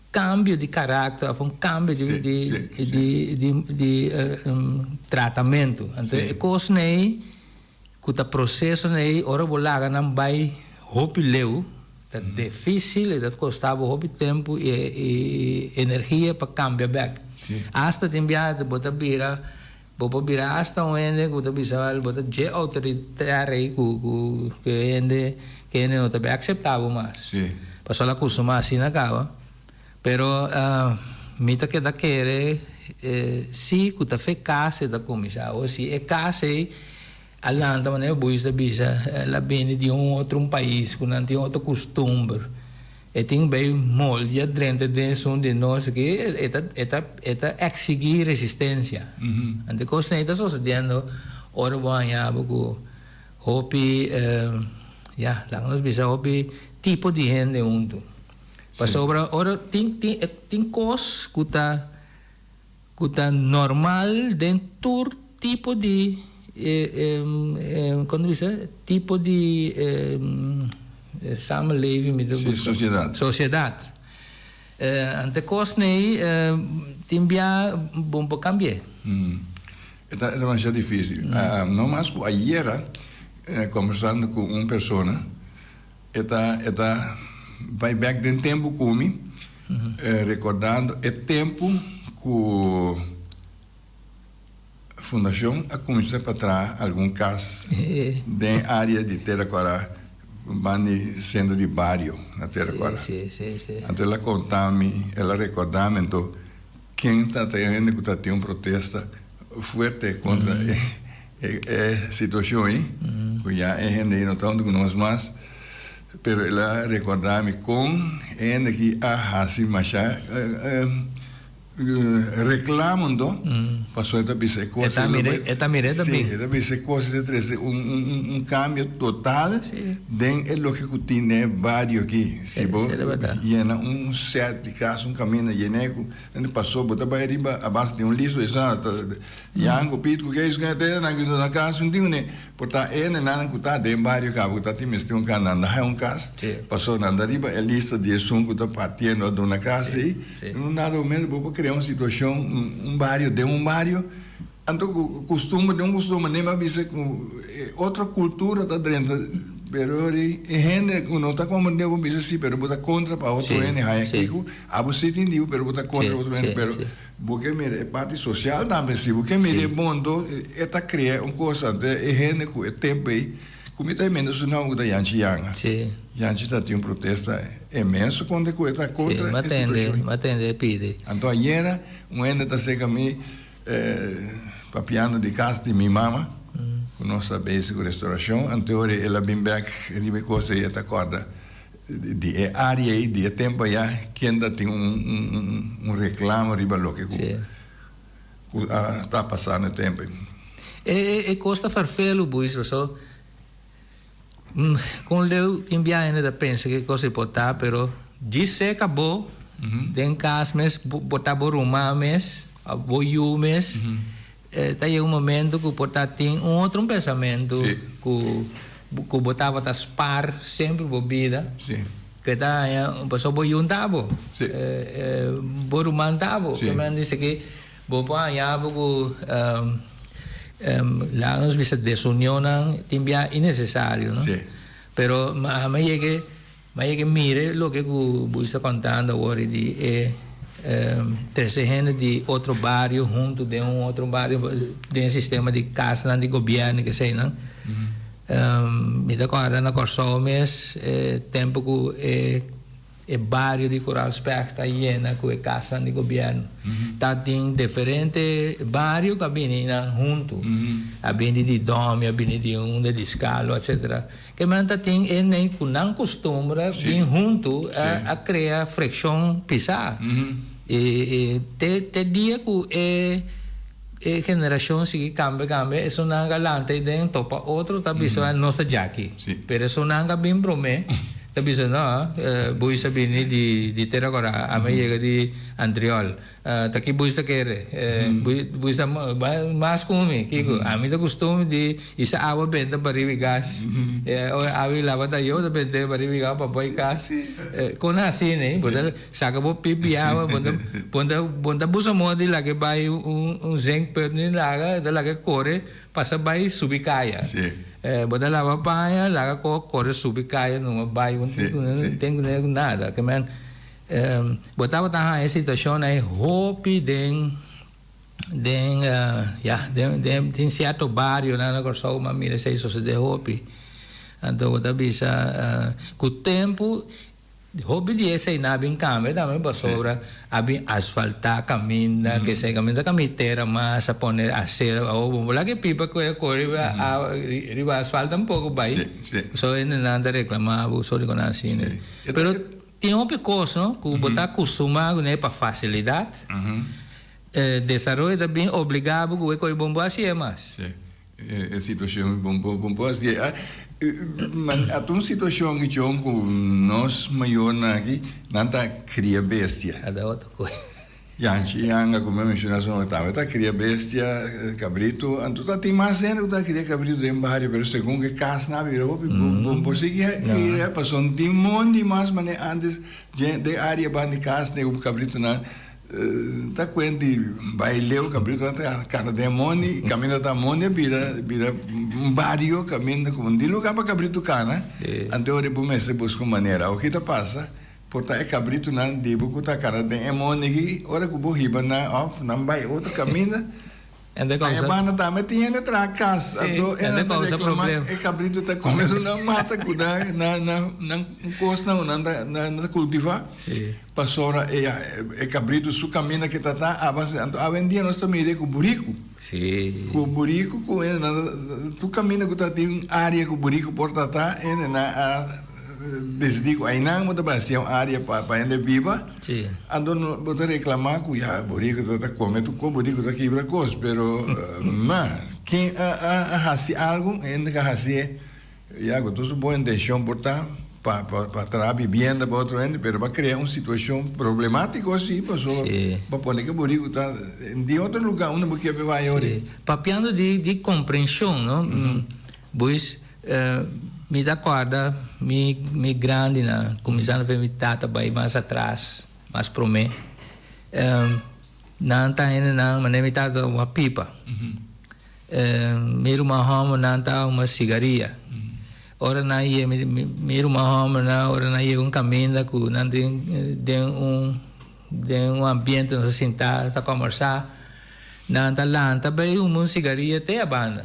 Cambio di karakter of un cambio di di di di di tratamento. Anto e kosnan ei ku ta prosesonan ei ora bo laga nan bai hopi leu ta dificil e ta kosta bo hopi tempu i i energia pa cambia bek. Asta tin biaha bo ta bira bo por bira asta un hende ku ta bisa bo ta dje outoritair ei ku ku ku e hende ku e hende no ta bay akseptá bo mas. Pasobra el a kustumá asina kaba. Pero mi ta keda kere si ku ta fe kas e ta kuminsá. Awor si e kas ei a lanta manera Buis ta bisa el a bini di un otro un pais ku nan tin otro kustumber. E tin bay moldia drenta den esun di nos aki, e ta e ta e ta exigí resistencia. Anto e cosnan ei ta sosediendo ora bo haña bo cu hopi, ya, laga nos bisa hopi tipo di hende hunto. Pasobra ora tin tin tin cos cu ta Cu ta normal den tur tipo di, con ta bisa, tipo di samenleving mi ta busca. Sociedad. Sociedad. Ante cosnan tin bia bon por cambi'e. E ta demasiado dificil. No mas cu ayera conversando cu un persona e ta e ta bay bek den tempo cu mi. Recordando e tempo cu Fundacion a cuminsa pa traha algun cas den area di Tera Cora banda di centro di bario na Tera Cora. Anto el a conta mi, el a recorda mi anto ken ta ta e hende cu ta tin un protesta fuerte contra e situacion ei, cu ya e hende ei no ta hunto cu nos mas. Pero el a recorda mi con hende aki a haci masha reclamo anto, pasobra e ta bisa e cos E ta mira, e ta mira, e ta bin. Si, e ta bisa e cos ta trece un cambio total den e loke cu tin den e bario aki. Si bo yena un set di cas, un caminda yene cu Paso bo ta bai riba a base di un listo di sa ta Yango, Piet ku Kees ku te nan ku na kas un tin ne por ta e ne nan ku ta den bario kaba ku ta tin mester un kas nan ta haña un kas paso nan ta riba e lista di esun ku ta partiendo a duna kas ei en un dado momento bo por krea un situashon un bario den un bario anto ku kustumber den un kustumber ne bo a bisa ku otro kultura ta drenta. Pero e hende ku no ta komprendé bo bisa si, pero bo ta kontra pa otro hende haña kiko. Abo si tin diu, pero bo ta kontra otro hende. Pero bo ke mira e parti sosial tambe si. Bo ke mira e mundo, e ta krea un kos ante e hende ku e tempu ei, ku mi ta hemende su nòmber ku ta Yanchi Yanga. Yanchi ta tin un protesta inmenso kontra ku e ta kontra e situashon. Anto ayera un hende ta seka mi. Papiando di cas di mi mama, cu nos ta bezig cu restauracion, anteori el a bin bek riba e cos ey, e ta corda di e area ey, di e tempo aya, ken ta tin un reclamo riba loke cu a ta pasando e tempo ey. E cos ta farfelu, Buis, paso Kon leu tin biaha hende ta pensa ke kos ei por ta, pero djis seka bo den kas mes, bo ta bo ruman mes, òf bo yu mes, ta yega un momento ku por ta tin un otro pensamentu ku ku bo tabata spar semper bo bida, ke ta haña pasobra bo yu ta bo, bo ruman ta bo, ke men dice ke. Bo por haña bo ku laga nos bisa desunionnan tin bia innesesario no. Pero mi a yega mi a yega mira loke ku bo esta kontando awor di e trese hende di otro bario huntu den un otro bario den e sistema di kasnan di gobièrnu keseinan. Mi ta kòrda na Kòrsou mes e tempu ku e. E bario di Koraal Specht ta yena ku e kasnan di gobièrnu. Ta tin diferente bario ku a bini nan huntu. A bini di Dòmi, a bini di unda, di Skalo, etsetera. Ke men ta tin e nei ku nan kustumber bin huntu a krea frikshon pisá. I te te dia ku e e generashon sigui kambia kambia esunnan a lanta ei den topa otro ta bisa nos ta djaki. Pero esunnan a bin promé. Ta bisa no, Buis a bini di di Tera Kora, ami a yega di Antriol. Ta ki Buis ta kere? Buis ta mas ku mi, kiko? Ami ta kustum di hisa awa benta pa riba e gas. Ora awa i laba ta yo ta bent'é pa riba e gas pa poi kas. Kon hasi ne? Bo ta saka bo pip di awa, bo ta bo ta bo ta busa moda di laga e bai un zinkput ni laga, ta laga e kore. Pasa bai subi kaya. Bo ta laba paña, laga ko kore subi kaya numa bai bo no tin ku nada. Ke men bo tabata haña e situashon ei hopi den den ya den den sierto barionan na Kòrsou mi a mira esei sosodé hopi. Anto bo ta bisa ku tempu Hopi di esei nan a bin kambia tambe pasobra a bin asfaltá kaminda, kesei kaminda kaminda tera mas, a pone asera, awor bo por laga e pipa ku e kore riba awa riba asfalt tampoko bai, so hendenan ta reklamá bo sori ku nan asina. Pero tin hopi kos no ku bo ta kustumá kuné pa fasilidat, desaroyo ta bin obligá bo ku e kos bo no por hasié mas. E situacion bon por bon por hacié. Ata un situacion aki chon cu nos mayornan aki nan ta cria bestia. Ata otro cosa. Yanchi y Anga como a menciona su nomber tambe ta cria bestia, cabrito. Anto ta tin mas hende cu ta cria cabrito den bario pero segun cu e casnan a bira hopi bon por sigui cria pasobra tin mondi mas manera antes den area banda di cas cu cabritonan. Ta kuent di bai leu kabrito nan ta kana den mondi, kaminda ta mondi a bira bira un bario kaminda ku di luga pa kabrito kana, anto ora bo mester buska un manera. Awor ki ta pasa? Por ta e kabritonan di bo ku ta kana den e mondi aki, ora ku bo hiba nan òf nan bai otro kaminda, Aya banda tambe tin hende traha kas, anto e nan ta reclama e cabrito ta come su nan mata cu nan nan nan cosnan cu nan ta nan ta cultiva pasobra e e cabrito su caminda ke ta ta abas anto awendia nos ta mira cu buriku cu buriku cu hende nan tur caminda cu ta tin area cu buriku por ta ta hende nan a Decidí ku ainan bo ta bai hacia un área pa pa hende biba, anto bo ta reklamá ku ya boriku ta ta kome tur kos, boriku ta kibra kos, pero ma ken a a a hasi algu, hende ka hasié ya ku tur su bon intenshon por ta pa pa pa traha bibienda pa otro hende, pero pa krea un situashon problemátiko si, pasobra bo pone ke boriku ta di otro lugá unda bo kier pa e bai ori. Papiando di di komprenshon no, Buis. Mi ta kòrda mi mi grandinan kuminsando for mi tata bai mas atras, mas promé. Nan ta hendenan manera mi tata ta huma pipa. Mi ruman hòmbernan ta huma sigaria. Ora nan ye mi mi ruman hòmbernan ora nan yega un kaminda ku nan den den un den un ambiente nos a sinta ta kòmbersá nan ta lanta bai huma un sigaria te a banda.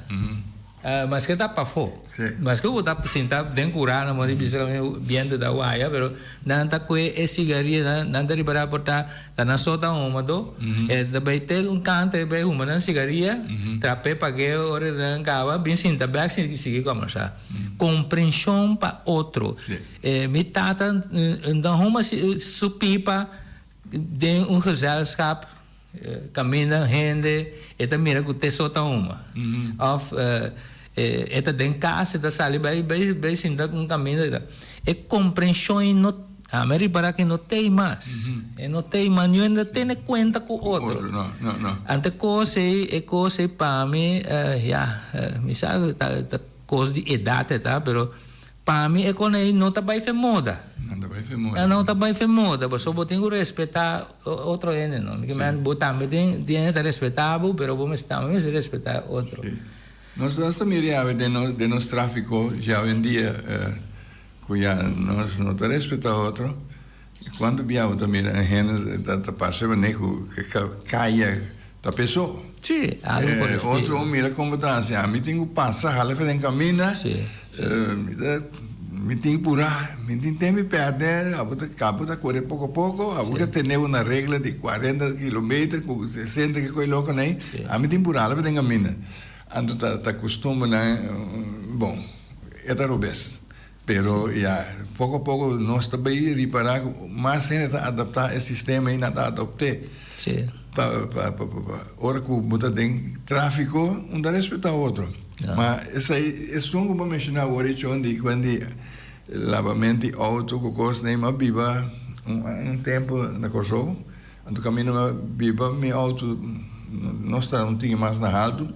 Maske ta pafó. Maske bo ta sinta den kurá nan bo di bisa biento ta waya pero nan ta kue e sigaria nan nan ta ripará por ta ta nan so ta huma do e ta bai te un kanta e bai huma nan sigaria trap'é pag'é ora nan kaba bin sinta bèk sigui kòmbersá. Komprenshon pa otro. Mi tata no huma su pipa den un gezelschap. Kaminda hende e ta mira ku te so ta huma. Òf e ta den kas e ta sali bai bai bai sinta un kaminda i ta. E komprenshon ei no ami a ripará ku e no t'ei mas. E no t'ei mas niun hende ta tene kuenta ku otro. Anto e kos ei e kos ei pa mi ya mi sa ku ta kos di edat e ta pero. Pa mi e kon ei no ta bai fe moda. No ta bai fe moda. No ta bai fe moda, pasobra bo tin ku respetá otro hende no. Mi ke men bo tambe tin tin hende ta respetá bo, pero bo mester tambe mester respetá otro. Sí. Nos nos ta mira awe den nos den nos tráfiko dje awendia ku ya nos no ta respetá otro. Kuantu bia bo ta mira un hende ta ta pasa manera ku kaya ta pesó. Sí, algo por el estilo. Otro mira kon bo ta hasi, ami tin ku pasa hala for den kaminda. Sí. Mi ta mi tin ku purá, mi tin tempu di pèrdè, abo ta abo ta kore poko poko, abo ke tene una regla di kuarenta kilometer ku sesenta ke koi loko nei, ami tin purá hala for den kaminda. Anto ta ta kustumbernan bon, e ta robes. Pero ya, poko a poko nos ta bay ripará ku mas hende ta adaptá e sistema ei, nan ta adopt'é. Sí. Pa, pa, pa, pa, ora ku bo ta den tráfiko, un ta respetá otro. Ja. Ma esei, esun ku bo menshoná awor ei chon di kuen di labamento di outo ku kos nei, mi a biba un, un tempu na Kòrsou, anto kaminda mi a biba mi outo no sta un tiki mas na haltu.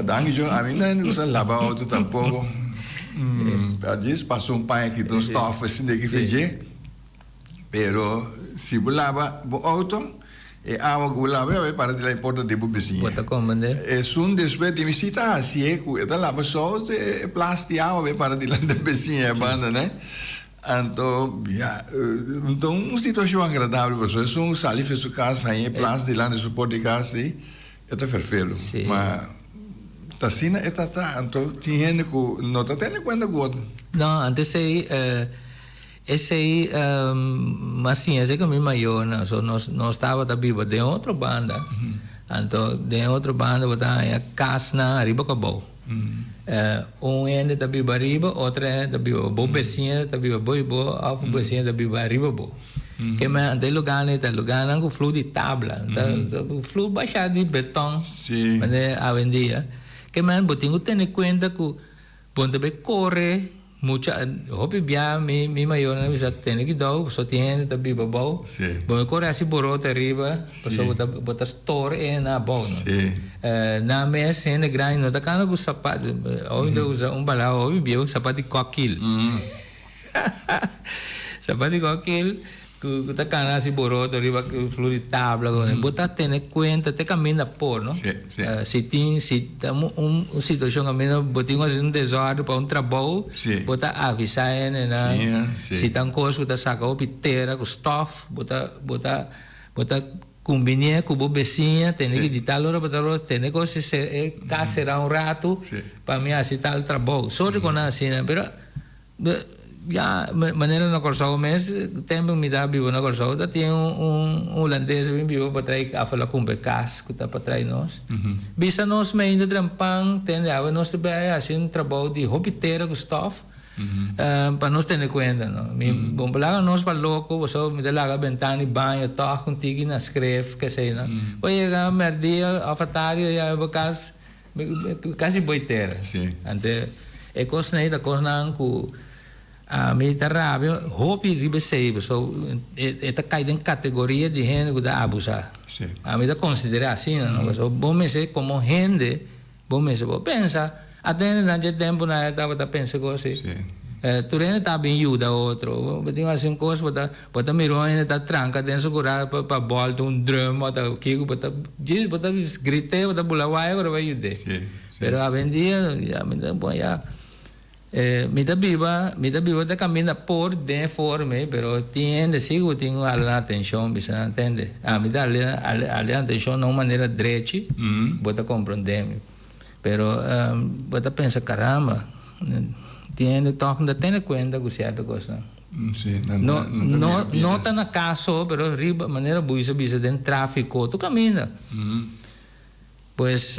Danki John, ami no hende gusta laba auto tampoco. A djis pasa un paña kita un stof asina de ki feje. Pero si bo laba bo auto, e awa ku bo laba e para di la e porta di bo bisiña. Bo ta komprende? Esun despues di mi si ta hasié ku e ta laba su auto e plas di awa bai para dilanti di bisiña e banda ne. Anto ya, anto un situashon agradabel pasobra esun sali fe su kas haña e plas dilanti su porta di kas ei. E ta ferfelu. Sí. Ma ta asina e ta ta. Anto tin hende ku no ta tene kuenta ku otro. No, anto esei, esei mas siña esei ku mi mayornan. So nos nos tabata biba den otro banda. Anto den otro banda bo ta haña kasnan ariba ku abou. Un hende ta biba ariba, otro hende ta biba abou. Bo besiña ta biba abou i bo òf bo besiña ta biba ariba bo. Ke men ante e lugánan ei ta lugánan ku flu di tabla, ta flu bashá di beton manera awendia. Ke men bo tin ku tene kuenta ku bo no ta bai kore mucha, hopi bia mi mi mayornan a bisa tene kidou pasobra tin hende ta biba abou, bo no kore hasi borote ariba pasobra bo ta bo ta store e hende abou no. Nan mes hende grandi no ta kanda ku sapat, hopi ta usa un palabra hopi bieu sapat di kòkil. Sabat di kòkil ku ta kana hasi boroto riba flur di tabla bo ta tene kuenta te kaminda por no si tin si ta un situashon kaminda bo tin ku hasi un desòrdu pa un trabou bo ta avisá hendenan si ta un kos ku ta saka hopi tera ku stòf bo ta bo ta bo ta kumbinié ku bo besiña tene ki di tal ora pa tal ora tene ku e kas será un ratu pa mi hasi tal trabou sòrti ku nan asina pero. Ya, manera na Kòrsou mes, tempu mi ta biba na Kòrsou ta tin un hulandes a bin biba pa trae kafé la kumpra e kas ku ta pa trae nos. Bisa nos meinta trempan tende awe nos ta bai hasi un trabou di hopi tera ku stòf pa nos tene kuenta no. Mi bon por laga nos pa loko pasobra mi ta laga bentana di baño tòg un tiki na skref kesei no. Bo yega mèrdia òf atardi ya bo kas Kasi boi tera. Ante e kosnan ei ta kosnan ku ami ta rabia hopi riba esei pasobra e ta kai den kategoria di hende ku ta abusá. Ami ta konsiderá asina no pasobra bo mester komo hende bo mester por pensa ata hendenan dje tempunan ei tabata pensa kos ei. Tur hende ta bin yuda otro. Bo tin hasi un kos bo ta bo ta mira un hende ta tranka den su kura pa bòlta un drum o ta kiko bo ta djis bo ta grit'é bo ta bula waya ku ta bai yud'é. Pero awendia ya mi ta bon ya. Mi ta biba, mi ta biba ta caminda por den forma pero tin hende si cu tin cu hala nan atencion bisa nan tende. Ami ta hala nan atencion na un manera drechi, bo ta comprende mi. Pero bo ta pensa caramba, tin hende toch no ta tene cuenta cu cierto cosnan. No, no, no ta na cas so, pero riba manera bo bisa bisa den trafico tur caminda. Pues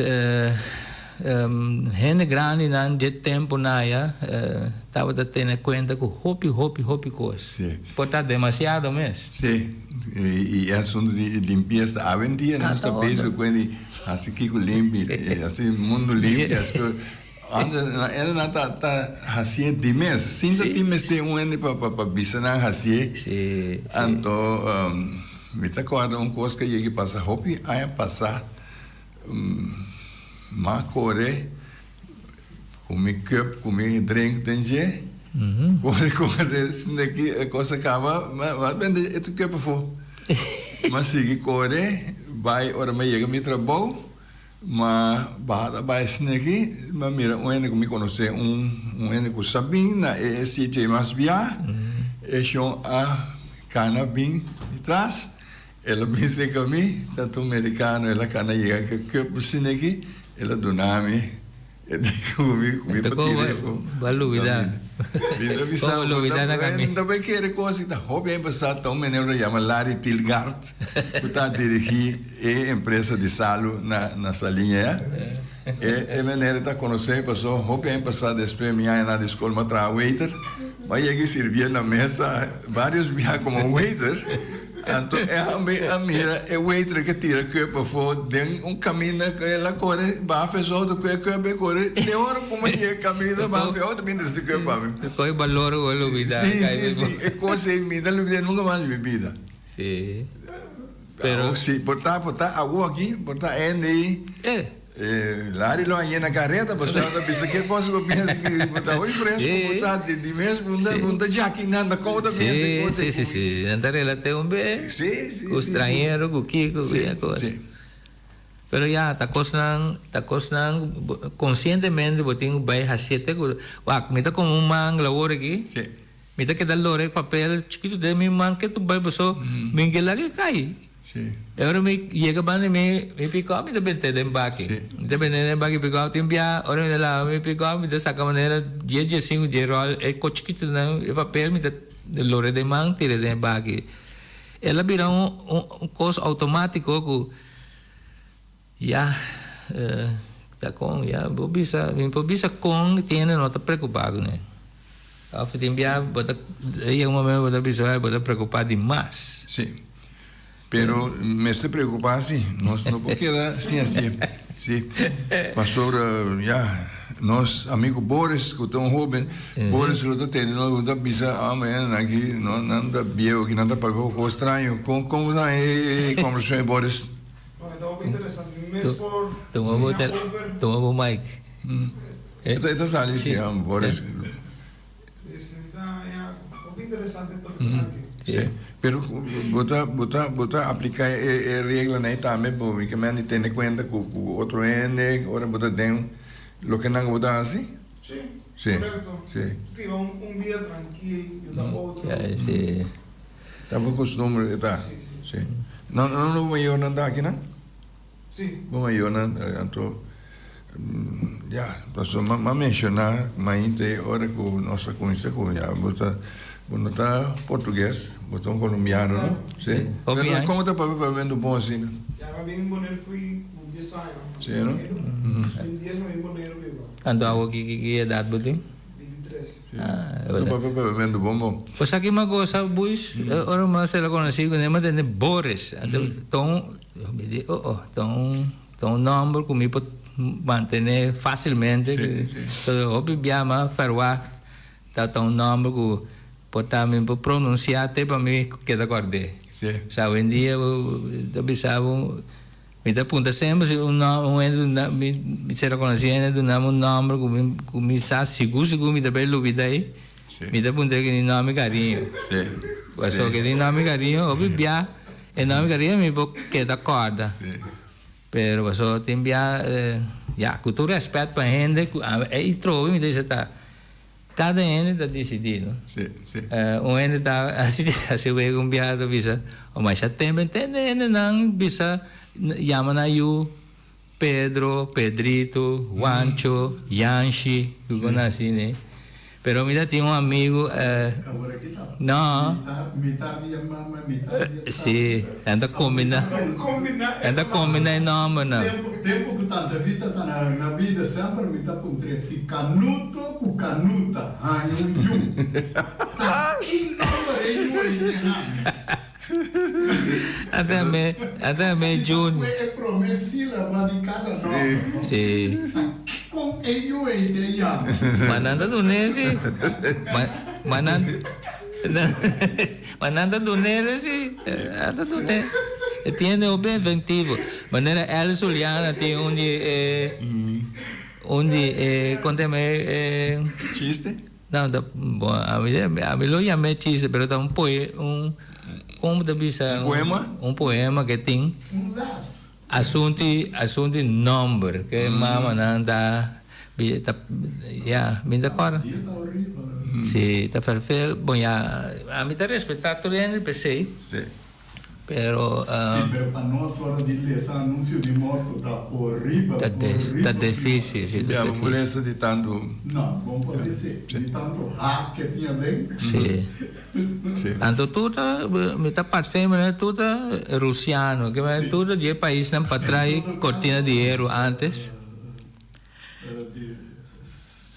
hende grandinan dje temponan aya tabata tene kuenta ku hopi, hopi, hopi kos. Sí. Por ta demasiado mes. Sí, i e asuntu di limpiesa awendia nos ta bezig ku di hasi kiko limpi, hasi mundu limpi, hasi ku antes hendenan ta ta hasié di mes sin ta tin mester un hende pa pa bisa nan hasié. Sí, sí. Anto mi ta kòrda un kos ku a yega pasa hopi aña pasá. M'a kore ku mi cup ku mi drink den dje, kore kore sneki e kos a kaba m'a bende e tur cup afó. M'a sigui kore bai ora m'a yega mi trabou m'a baha ta bai sneki m'a mira un hende ku mi konosé un hende ku sa bin na e sitio ei mas bia e shon a kana bin di tras. El a bisa ku mi ta un merikano, el a kana yega ku e cup asina aki, el a duna mi, e di ku mi ku mi por tira e ku. Bo a lubida. Mi ta bisa Bo a lubida na kaminda. Mi ta bai kere kos i ta hopi aña pasá ta un meneer ku ta yama Larry Tilgard ku ta dirigí e empresa di salu na na Saliña ya. E e meneer ta konosé mi paso hopi aña pasá despues mi añanan di skol mi a traha waiter, mi a yega i sirbié na mesa varios biaha komo waiter. Anto e homber a mira e waiter ke tira cup afo den un caminda cu el a core baha fe su auto cu e cup e core te ora cu mi yega caminda baha fe auto mi trece cup pa mi. E coge balor cu a lubida. Si si si e cos ey mi ta lubida nunca mas di mi bida. Si pero. Si por ta por ta awo aki por ta hende ey. Larry lo a yena careta pasobra ta bisa ke cosa bo piensa ki bo ta hoy fresco bo ta di mes bo no ta djaki nan ta kou ta piensa e cosa Si si si nan ta relate un be ku strañero ku kiko ku e cosa pero ya ta cosnan ta cosnan conscientemente bo tin ku bay hacié te ku wak mi ta come un mangla awor aki mi ta keda lora e papel chikitu den mi man ke tu bay paso mi ke laga e kai. Sí. E ora mi yega banda mi, mi pick up mi ta bente den baki. Sí. Mi ta bente den baki pick up tin bia, ora mi ta laba mi pick up mi ta saca manera die diesinku die rol e ko chikitonan e papel mi ta lora den man tira den e baki. El a bira un un cos automatico cu ya ta con ya bo bisa mi por bisa con tin hende no ta preocupa cune. Of tin bia bo ta yega un momento bo ta bisa bo ta preocupa di mas. Sí. Pero mester preocupa si. Nos no por keda sin hacié. Sí. Pasobra ya nos amigo Boris cu ta un hoben, Boris lo ta tende nos bo ta bisa ah mañana aki no nan ta bieu aki nan ta papia poco straño. Con con ta e conversacion ei Boris? No, e ta hopi interesante. Mi mes por Tuma bo siña tel over. tuma bo mic. E ta e ta sali si Boris. Ese ta ya hopi interesante e topico aki. Si. Pero bo ta bo ta bo ta aplica e e reglanan ei tambe bo mi ke men di tene cuenta cu cu otro hende ora bo ta den loke nan ku bo ta haci? Si. Si. Correcto. Si. Viva un un bida trankil, yuda otro. Ya si. Ta bo costumbre e ta. Si, si. Si. No no no bo mayornan ta aki nan? Si. Bo mayornan anto ya pasobra m'a menciona mainta e ora cu nos a cuminsa cu ya bo ta bo no ta portugues bo ta un colombiano no? Si. Hopi Pero aña. como ta papia papiamentu bon asina? Ya m'a bin Boneiru fui ku dies aña. Si no? Dos mil dies m'a bin Boneiru biba. Anto awo ki ki edad bo tin? 23. Ah, Tu papia papiamentu bon bon. Bo sa ki m'a gosa Buis? Ora m'a sera conoci cu ne m'a tende Boris. Anto ton mi di oh oh ta un ta un nomber cu mi por mantene facilmente. Si, si. So hopi bia m'a verwacht ta ta un nomber cu por ta mi por pronuncia te pa mi keda cord'e. Si. Sa awendia bo ta bisa bo. Mi ta puntra semper si un nòmber, un hende duna mi, mi sera konosí hende duna mi un nòmber ku mi ku mi sa sigur sigur mi ta bai lubida ei, Sí. mi ta puntra ke di nòmber kariño. Sí. Pasobra Sí. ke di nòmber kariño hopi bia e nòmber kariño mi por keda kòrda. Sí. Pero pasobra tin bia ya ku tur rèspèt pa hende ku ami ei trobe mi ta bisa ta. Kada hende ta disidí, no? Sí, sí. Un hende ta hasi hasi wega un biaha ta bisa, o masha tempu e tende hendenan bisa yama nan yu Pedro, Pedrito, Juancho, Yanshi, ku nan asina ei. Pero mi ta tin un amigu, no. Mitar di e mama, mitar di e tata. Sí, nan ta kombiná, nan ta kombiná e nòmbernan. Tempu ku Tanta Vita ta na bida semper mi ta puntr'é si Canuto ku Canuta haña un yu, ta ki nòmber e yu ei den haña? Ata me, ata me Juni. Si ta kue e promé sílaba di kada nòmber, no? Sí. Ta kon e yu ei den yama? Ma nan ta dun'é si. Ma, ma nan, ma nan ta dun'é si. Nan ta dun'é. E tiene hopi efectivo. Manera El Zuliana tin un di e, un di e, kon ta yama e, e. Chiste? No, ta, bon, ami, ami lo yam'é chiste, pero ta un poe, un, kon bo ta bisa? Un poema? Un poema ke tin. Un les. Asuntu, asuntu di nòmber ke mamanan ta, ta, ya, mi ta kòrda. Dia ta horibel. Si, ta ferfel. Bon, ya, ami ta respetá tur hende p'esei. Si. Pero. Sí, pero pa nos ora di lesa anuncio di morto ta horibel, horibel. Ta difícil, sí, ta Ya, difícil. bo lesa di tantu. No, bon por bis'é. Di tantu hak ke tin aden. Sí. Sí. Anto tur ta, mi ta parse manera tur ta Rusiano, ke manera tur ta dje paisnan pa trai cortina di hero antes. Di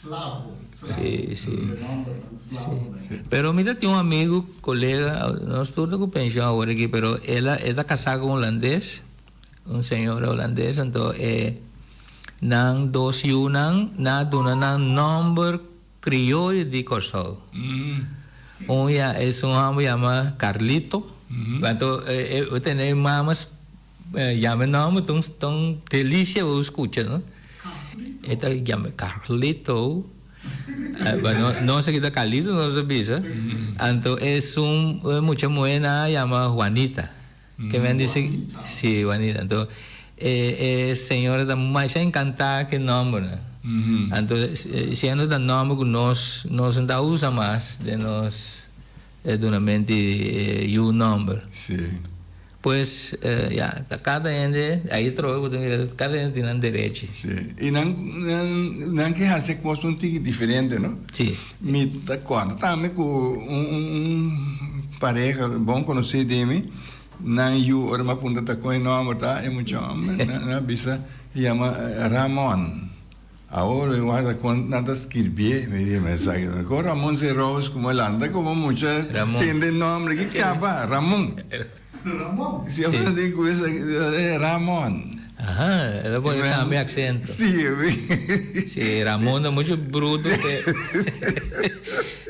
Slavo, slavo. Sí, sí. De nombernan slavo. Sí. Pero mi ta tin un amigo, colega, nos tur ta cu pension awor aki, pero el a, e ta casá cu un holandes, un señora holandes, anto e nan dos yunan, nan a duna nan nomber crioyo di Corsou. Un ya es un homber yama Carlito, anto e tene e mama Yama e nomber ta un ta un delicia bo scucha no. E ta yama Carlito. Bueno nos aki ta Carlito nos ta bisa. Anto esun mucha muhe nan a yama Juanita. Ke men dice si Juanita. Anto e e señora ta masha encanta ke nombernan. Anto siendo ta nomber ku nos nos no ta usa mas den nos dunamento di yu nomber. Si. Pues, ya, ta kada hende, ahí trobe bo ta mira, kada hende tin nan derechi. Sí, i nan, nan, nan ke hasi e kos un tiki diferente, no? Sí. Mi ta kòrda tambe ku un, un, un pareha bon konosí di mi, nan yu ora mi a puntra ta kon e nòmber ta, e mucha hòmber, nan, nan a bisa yama Ramon. Awor mi wak kon nan ta skirbié, mi di mensahe, kon Ramon Zeroos komo el anda komo mucha tende nombre ki kaba, Ramon. Ramon. Si ora di ku esa Ramon. Aha, el a pone cambia acento. Si. Si, Ramon ta mucho bruto pe.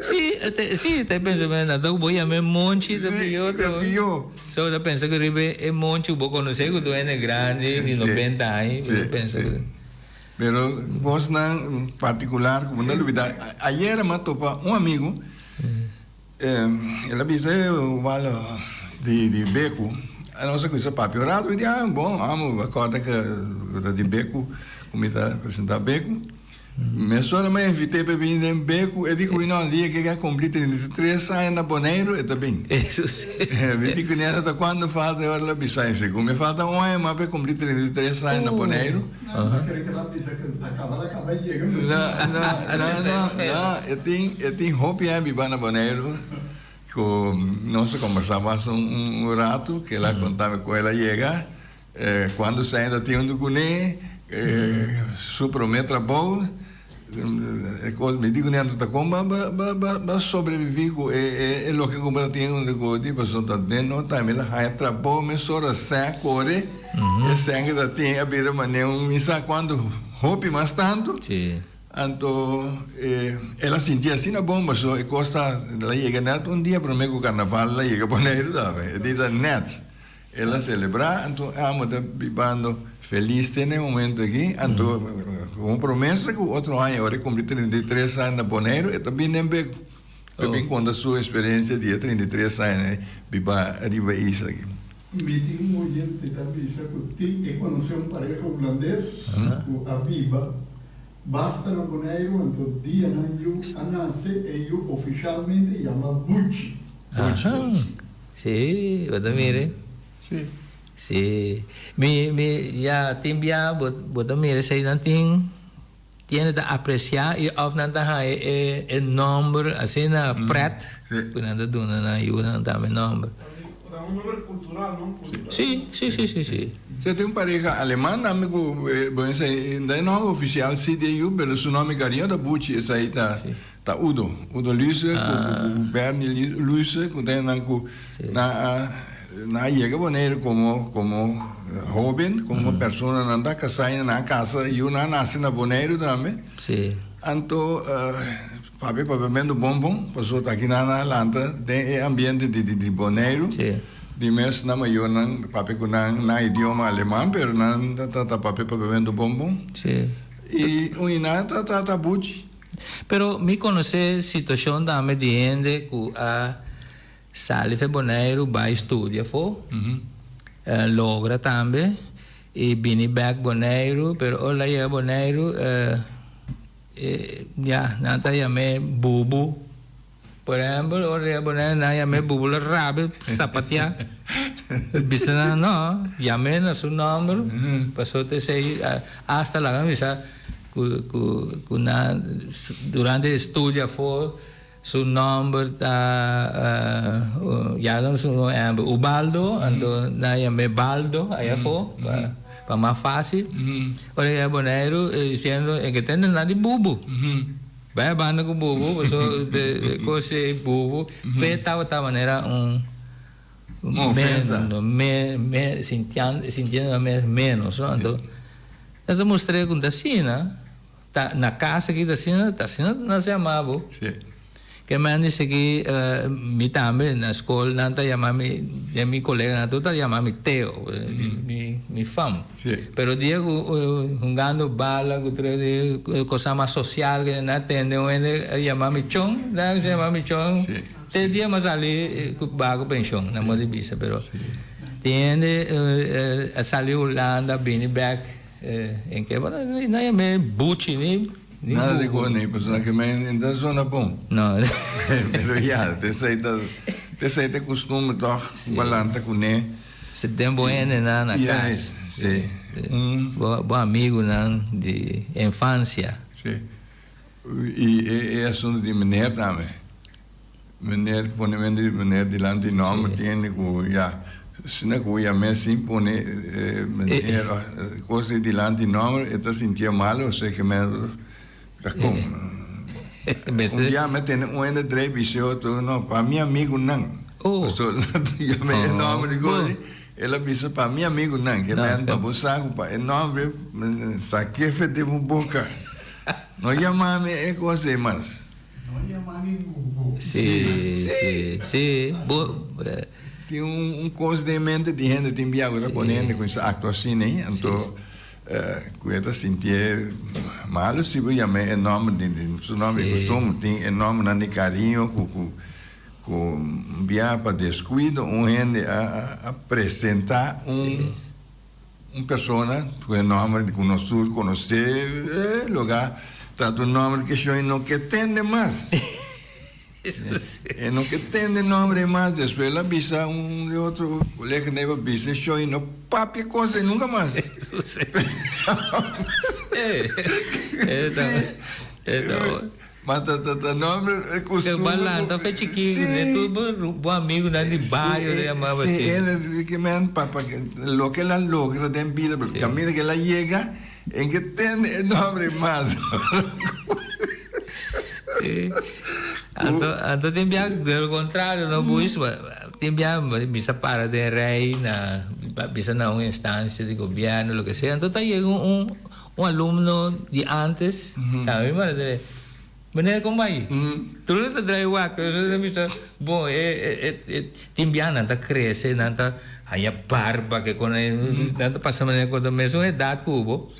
Si, si, ta pensa men anto bo yam'é Monchi ta pió. Si, ta pió. So ta pensa ku riba e Monchi ku bo konosé ku tur hende grandi di nobenta aña, bo ta pensa ku. Pero cosnan particular cu bo no lubida. Ayer mi a topa un amigo, el a bisa e wal di di Becu. Nos a cuminsa papia un rato, mi di ah bon amo acorda cu ta di Becu cu mi ta presenta Becu. Mesora mi a invit'é pa e bini den Becu, e di cu mi no, dia cu e a cumpli 33 aña na Boneiru e ta bin. Mi di cu nera ta cuando falta e ora el a bisa, y segun mi falta un aña mas pa e cumpli 33 aña na Boneiru. No, no, no, no, no, e tin, e tin hopi aña biba na Boneiru cu nos a combersa mas un rato, cu el a conta mi con el a yega. Cuando Sain ta tin hunto cune, su prome trabou, e cos, mi di cune anto ta con ba ba ba ba sobrevivi cu e e loke cu bo ta tin hunto cu di, pasobra ta den no time el a haya trabou mesora Sain a core, e Sain cu ta tin a bira manera un mi sa cuanto hopi mas tanto, anto el a sinti asina bon pasobra e cos ta, el a yega net un dia prome cu carnaval el a yega Boneiru tambe, e di ta net. El a selebrá, anto amo ta bibando felis te na e momento aki. Anto ku un promesa ku otro aña ora e kumpli 33 aña na Boneiru e ta bin den bek pa bin konta su eksperensia di e 33 aña biba riba e isla aki. Mi tin un oyente ta bisa ku tin e konosé un pareha hulandes ku a biba. Basta na Boneiru anto dia nan yu a nase e yu ofishalmente yama Buchi. Aha. Sí, bo ta mira. Sí. Sí. Mi, mi, ya, tin bia bo, bo ta mira esei nan tin, tiende ta apreciá i of nan ta haña e, e nomber asina pret, Sí. ku nan ta duna nan yunan tambe nomber. Ta un nomber cultural, no? Cultural. Sí, sí, sí, sí, sí. Sí, tin un pareha aleman tambe ku, bo esei, ta e nomber oficial sí di e yu, pero su nomber cariño ta Buchi, esei ta. Ta Udo, Udo Luise ku ku Bernie Luise ku ta nan ku nan a nan a yega Boneiru komo komo hoben, komo persona nan ta kasá i nan a kasa yu nan a nase na Boneiru tambe. Anto papia papiamentu bon bon pasobra ta aki nan a lanta den e ambiente di di Boneiru. Di mes nan mayornan papia ku nan nan idioma aleman pero nan ta ta papia papiamentu bon bon. I un i nan ta ta buchi. Pero mi konosé situashon tambe di hende ku a sali fe Boneiru bai studia afó, logra tambe i bini bèk Boneiru, pero ora la yega Boneiru ya nan ta yam'é bubu. Por ehempel, ora yega Boneiru nan yam'é bubu lo rabia sapateá bisa nan no, yam'é na su nòmber pasobra ta esei asta laga mi bisa ku ku ku nan durante e studio afó su nòmber ta ya nan su ehempel Ubaldo anto nan yam'é Baldo aya afó pa mas fásil ora yega Boneiru diciendo e ke tende nan di bubu. Bai a banda ku bubu paso e kos ei bubu p'e tabata manera un Un ofensa. Me me sintian sintiendo nan mes menos no anto nan ta mustr'é ku ta asina ta na kas aki ta asina ta asina nan sa yama bo. Si. Ke men dice ki mi tambe na skol nan ta yama mi den mi koleganan tur ta yama mi Teo mi mi fam. Si. Pero dia ku hungando bala ku tur e kosa mas sosial ke nan tende un hende a yama mi Chon nan a yama mi Chon Si. te dia mi a sali ku baha ku penshon nan por di bisa pero tin hende a sali Hulanda bini bek en ke nan yam'e Buchi ni. Nada di koni, pasobra ke men no ta zona bon. No. Pero ya, t'esei ta, t'esei ta e kustumber tòg, ku bo lanta kuné. Si den bo hendenan na kas. Si. Bo, bo amigunan di infansia. Si. I e, e asuntu di meneer tambe. Meneer, pone mente di meneer dilanti nòmber tin hende ku ya, asina ku ya mes sin pone meneer òf kos ei dilanti nòmber e ta sintié malu osea ke men ta kon. Un bia mi a tene un hende drei bis'é otro no pa mi amigunan. Pasobra ya me e nòmber di kos ei el a bisa pa mi amigunan ke men pa bo sa ku pa e nòmber sa kefe den bo boka no yama mi e kos ei mas. No yama mi bubu. Sí, sí, sí. Bo, Tin un, un kos den mente di hende, tin bia ku ta pone hende kuminsá aktua asina ei, anto ku e ta sintié malu si bo yam'é e nòmber di, di su nòmber di kustumber, tin e nòmbernan di kariño ku, ku, ku bia pa deskuido un hende a, a, a presentá un. Un persona cu e nomber cu nos tur conoce e lugar ta un nomber cu shon no ke tende mas. E no ke tende nomber mas. Despues el a bisa un di otro colega neba bisa shon no papia cosa nunca mas. Ma ta ta ta nomber e costumber. Ke balanta fe chikí ne tur bo bo amigunan di bario ta yamaba Sí, así. el ke men pa pa loke el a logra den bida pero kaminda ke el a yega en ke tende e nomber mas. Sí. Anto anto tin bia del contrario no Buis tin bia mi sa para den rei na bisa na un instancia di gobierno loke sea anto ta yega un Un alumno di antes tambe mi manda dre, Meneer kon bai? Tur nan ta drai wak, entonces mi bisa, bon e e e tin bia nan ta krese, nan ta haña barba ke kon e nan ta pasa manera ku ta mesun edat ku bo.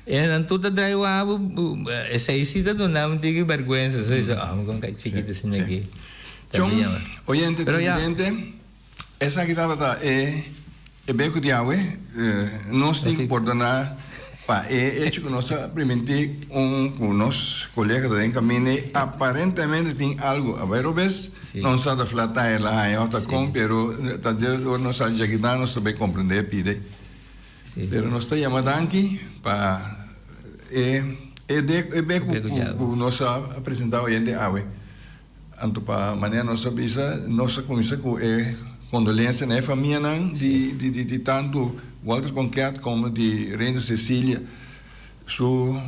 E nan tur ta drai wak bo, esei si ta duna mi tiki bèrgwensa, so mi bisa, ah mi kon kai chikito asina aki. Chon, oyente televidente. Esaki tabata e e beku di awe. Nos tin ku pordoná. Pa e hecho ku nos a primintí un ku nos kolega ta den kaminda ei aparentemente tin algu a bai robes. No sa ta flat tire la haña òf ta kon pero ta di ora nos sali djaki nan nos ta bai komprendé e pida ei. Pero nos ta yama danki pa e e e be ku nos a presentá oyente awe. Anto pa manera nos a bisa, nos a cuminsa cu e condolencia na e famianan di di di tanto Walter Conquet como di Reina Cecilia su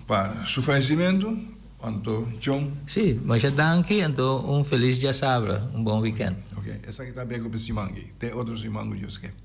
pa su fallecimento. Anto John. Sí, masha danki, anto un feliz diasabra, un bon weekend. Ok, esaki ta beko pa e siman aki. Te otro siman cu Dios ke.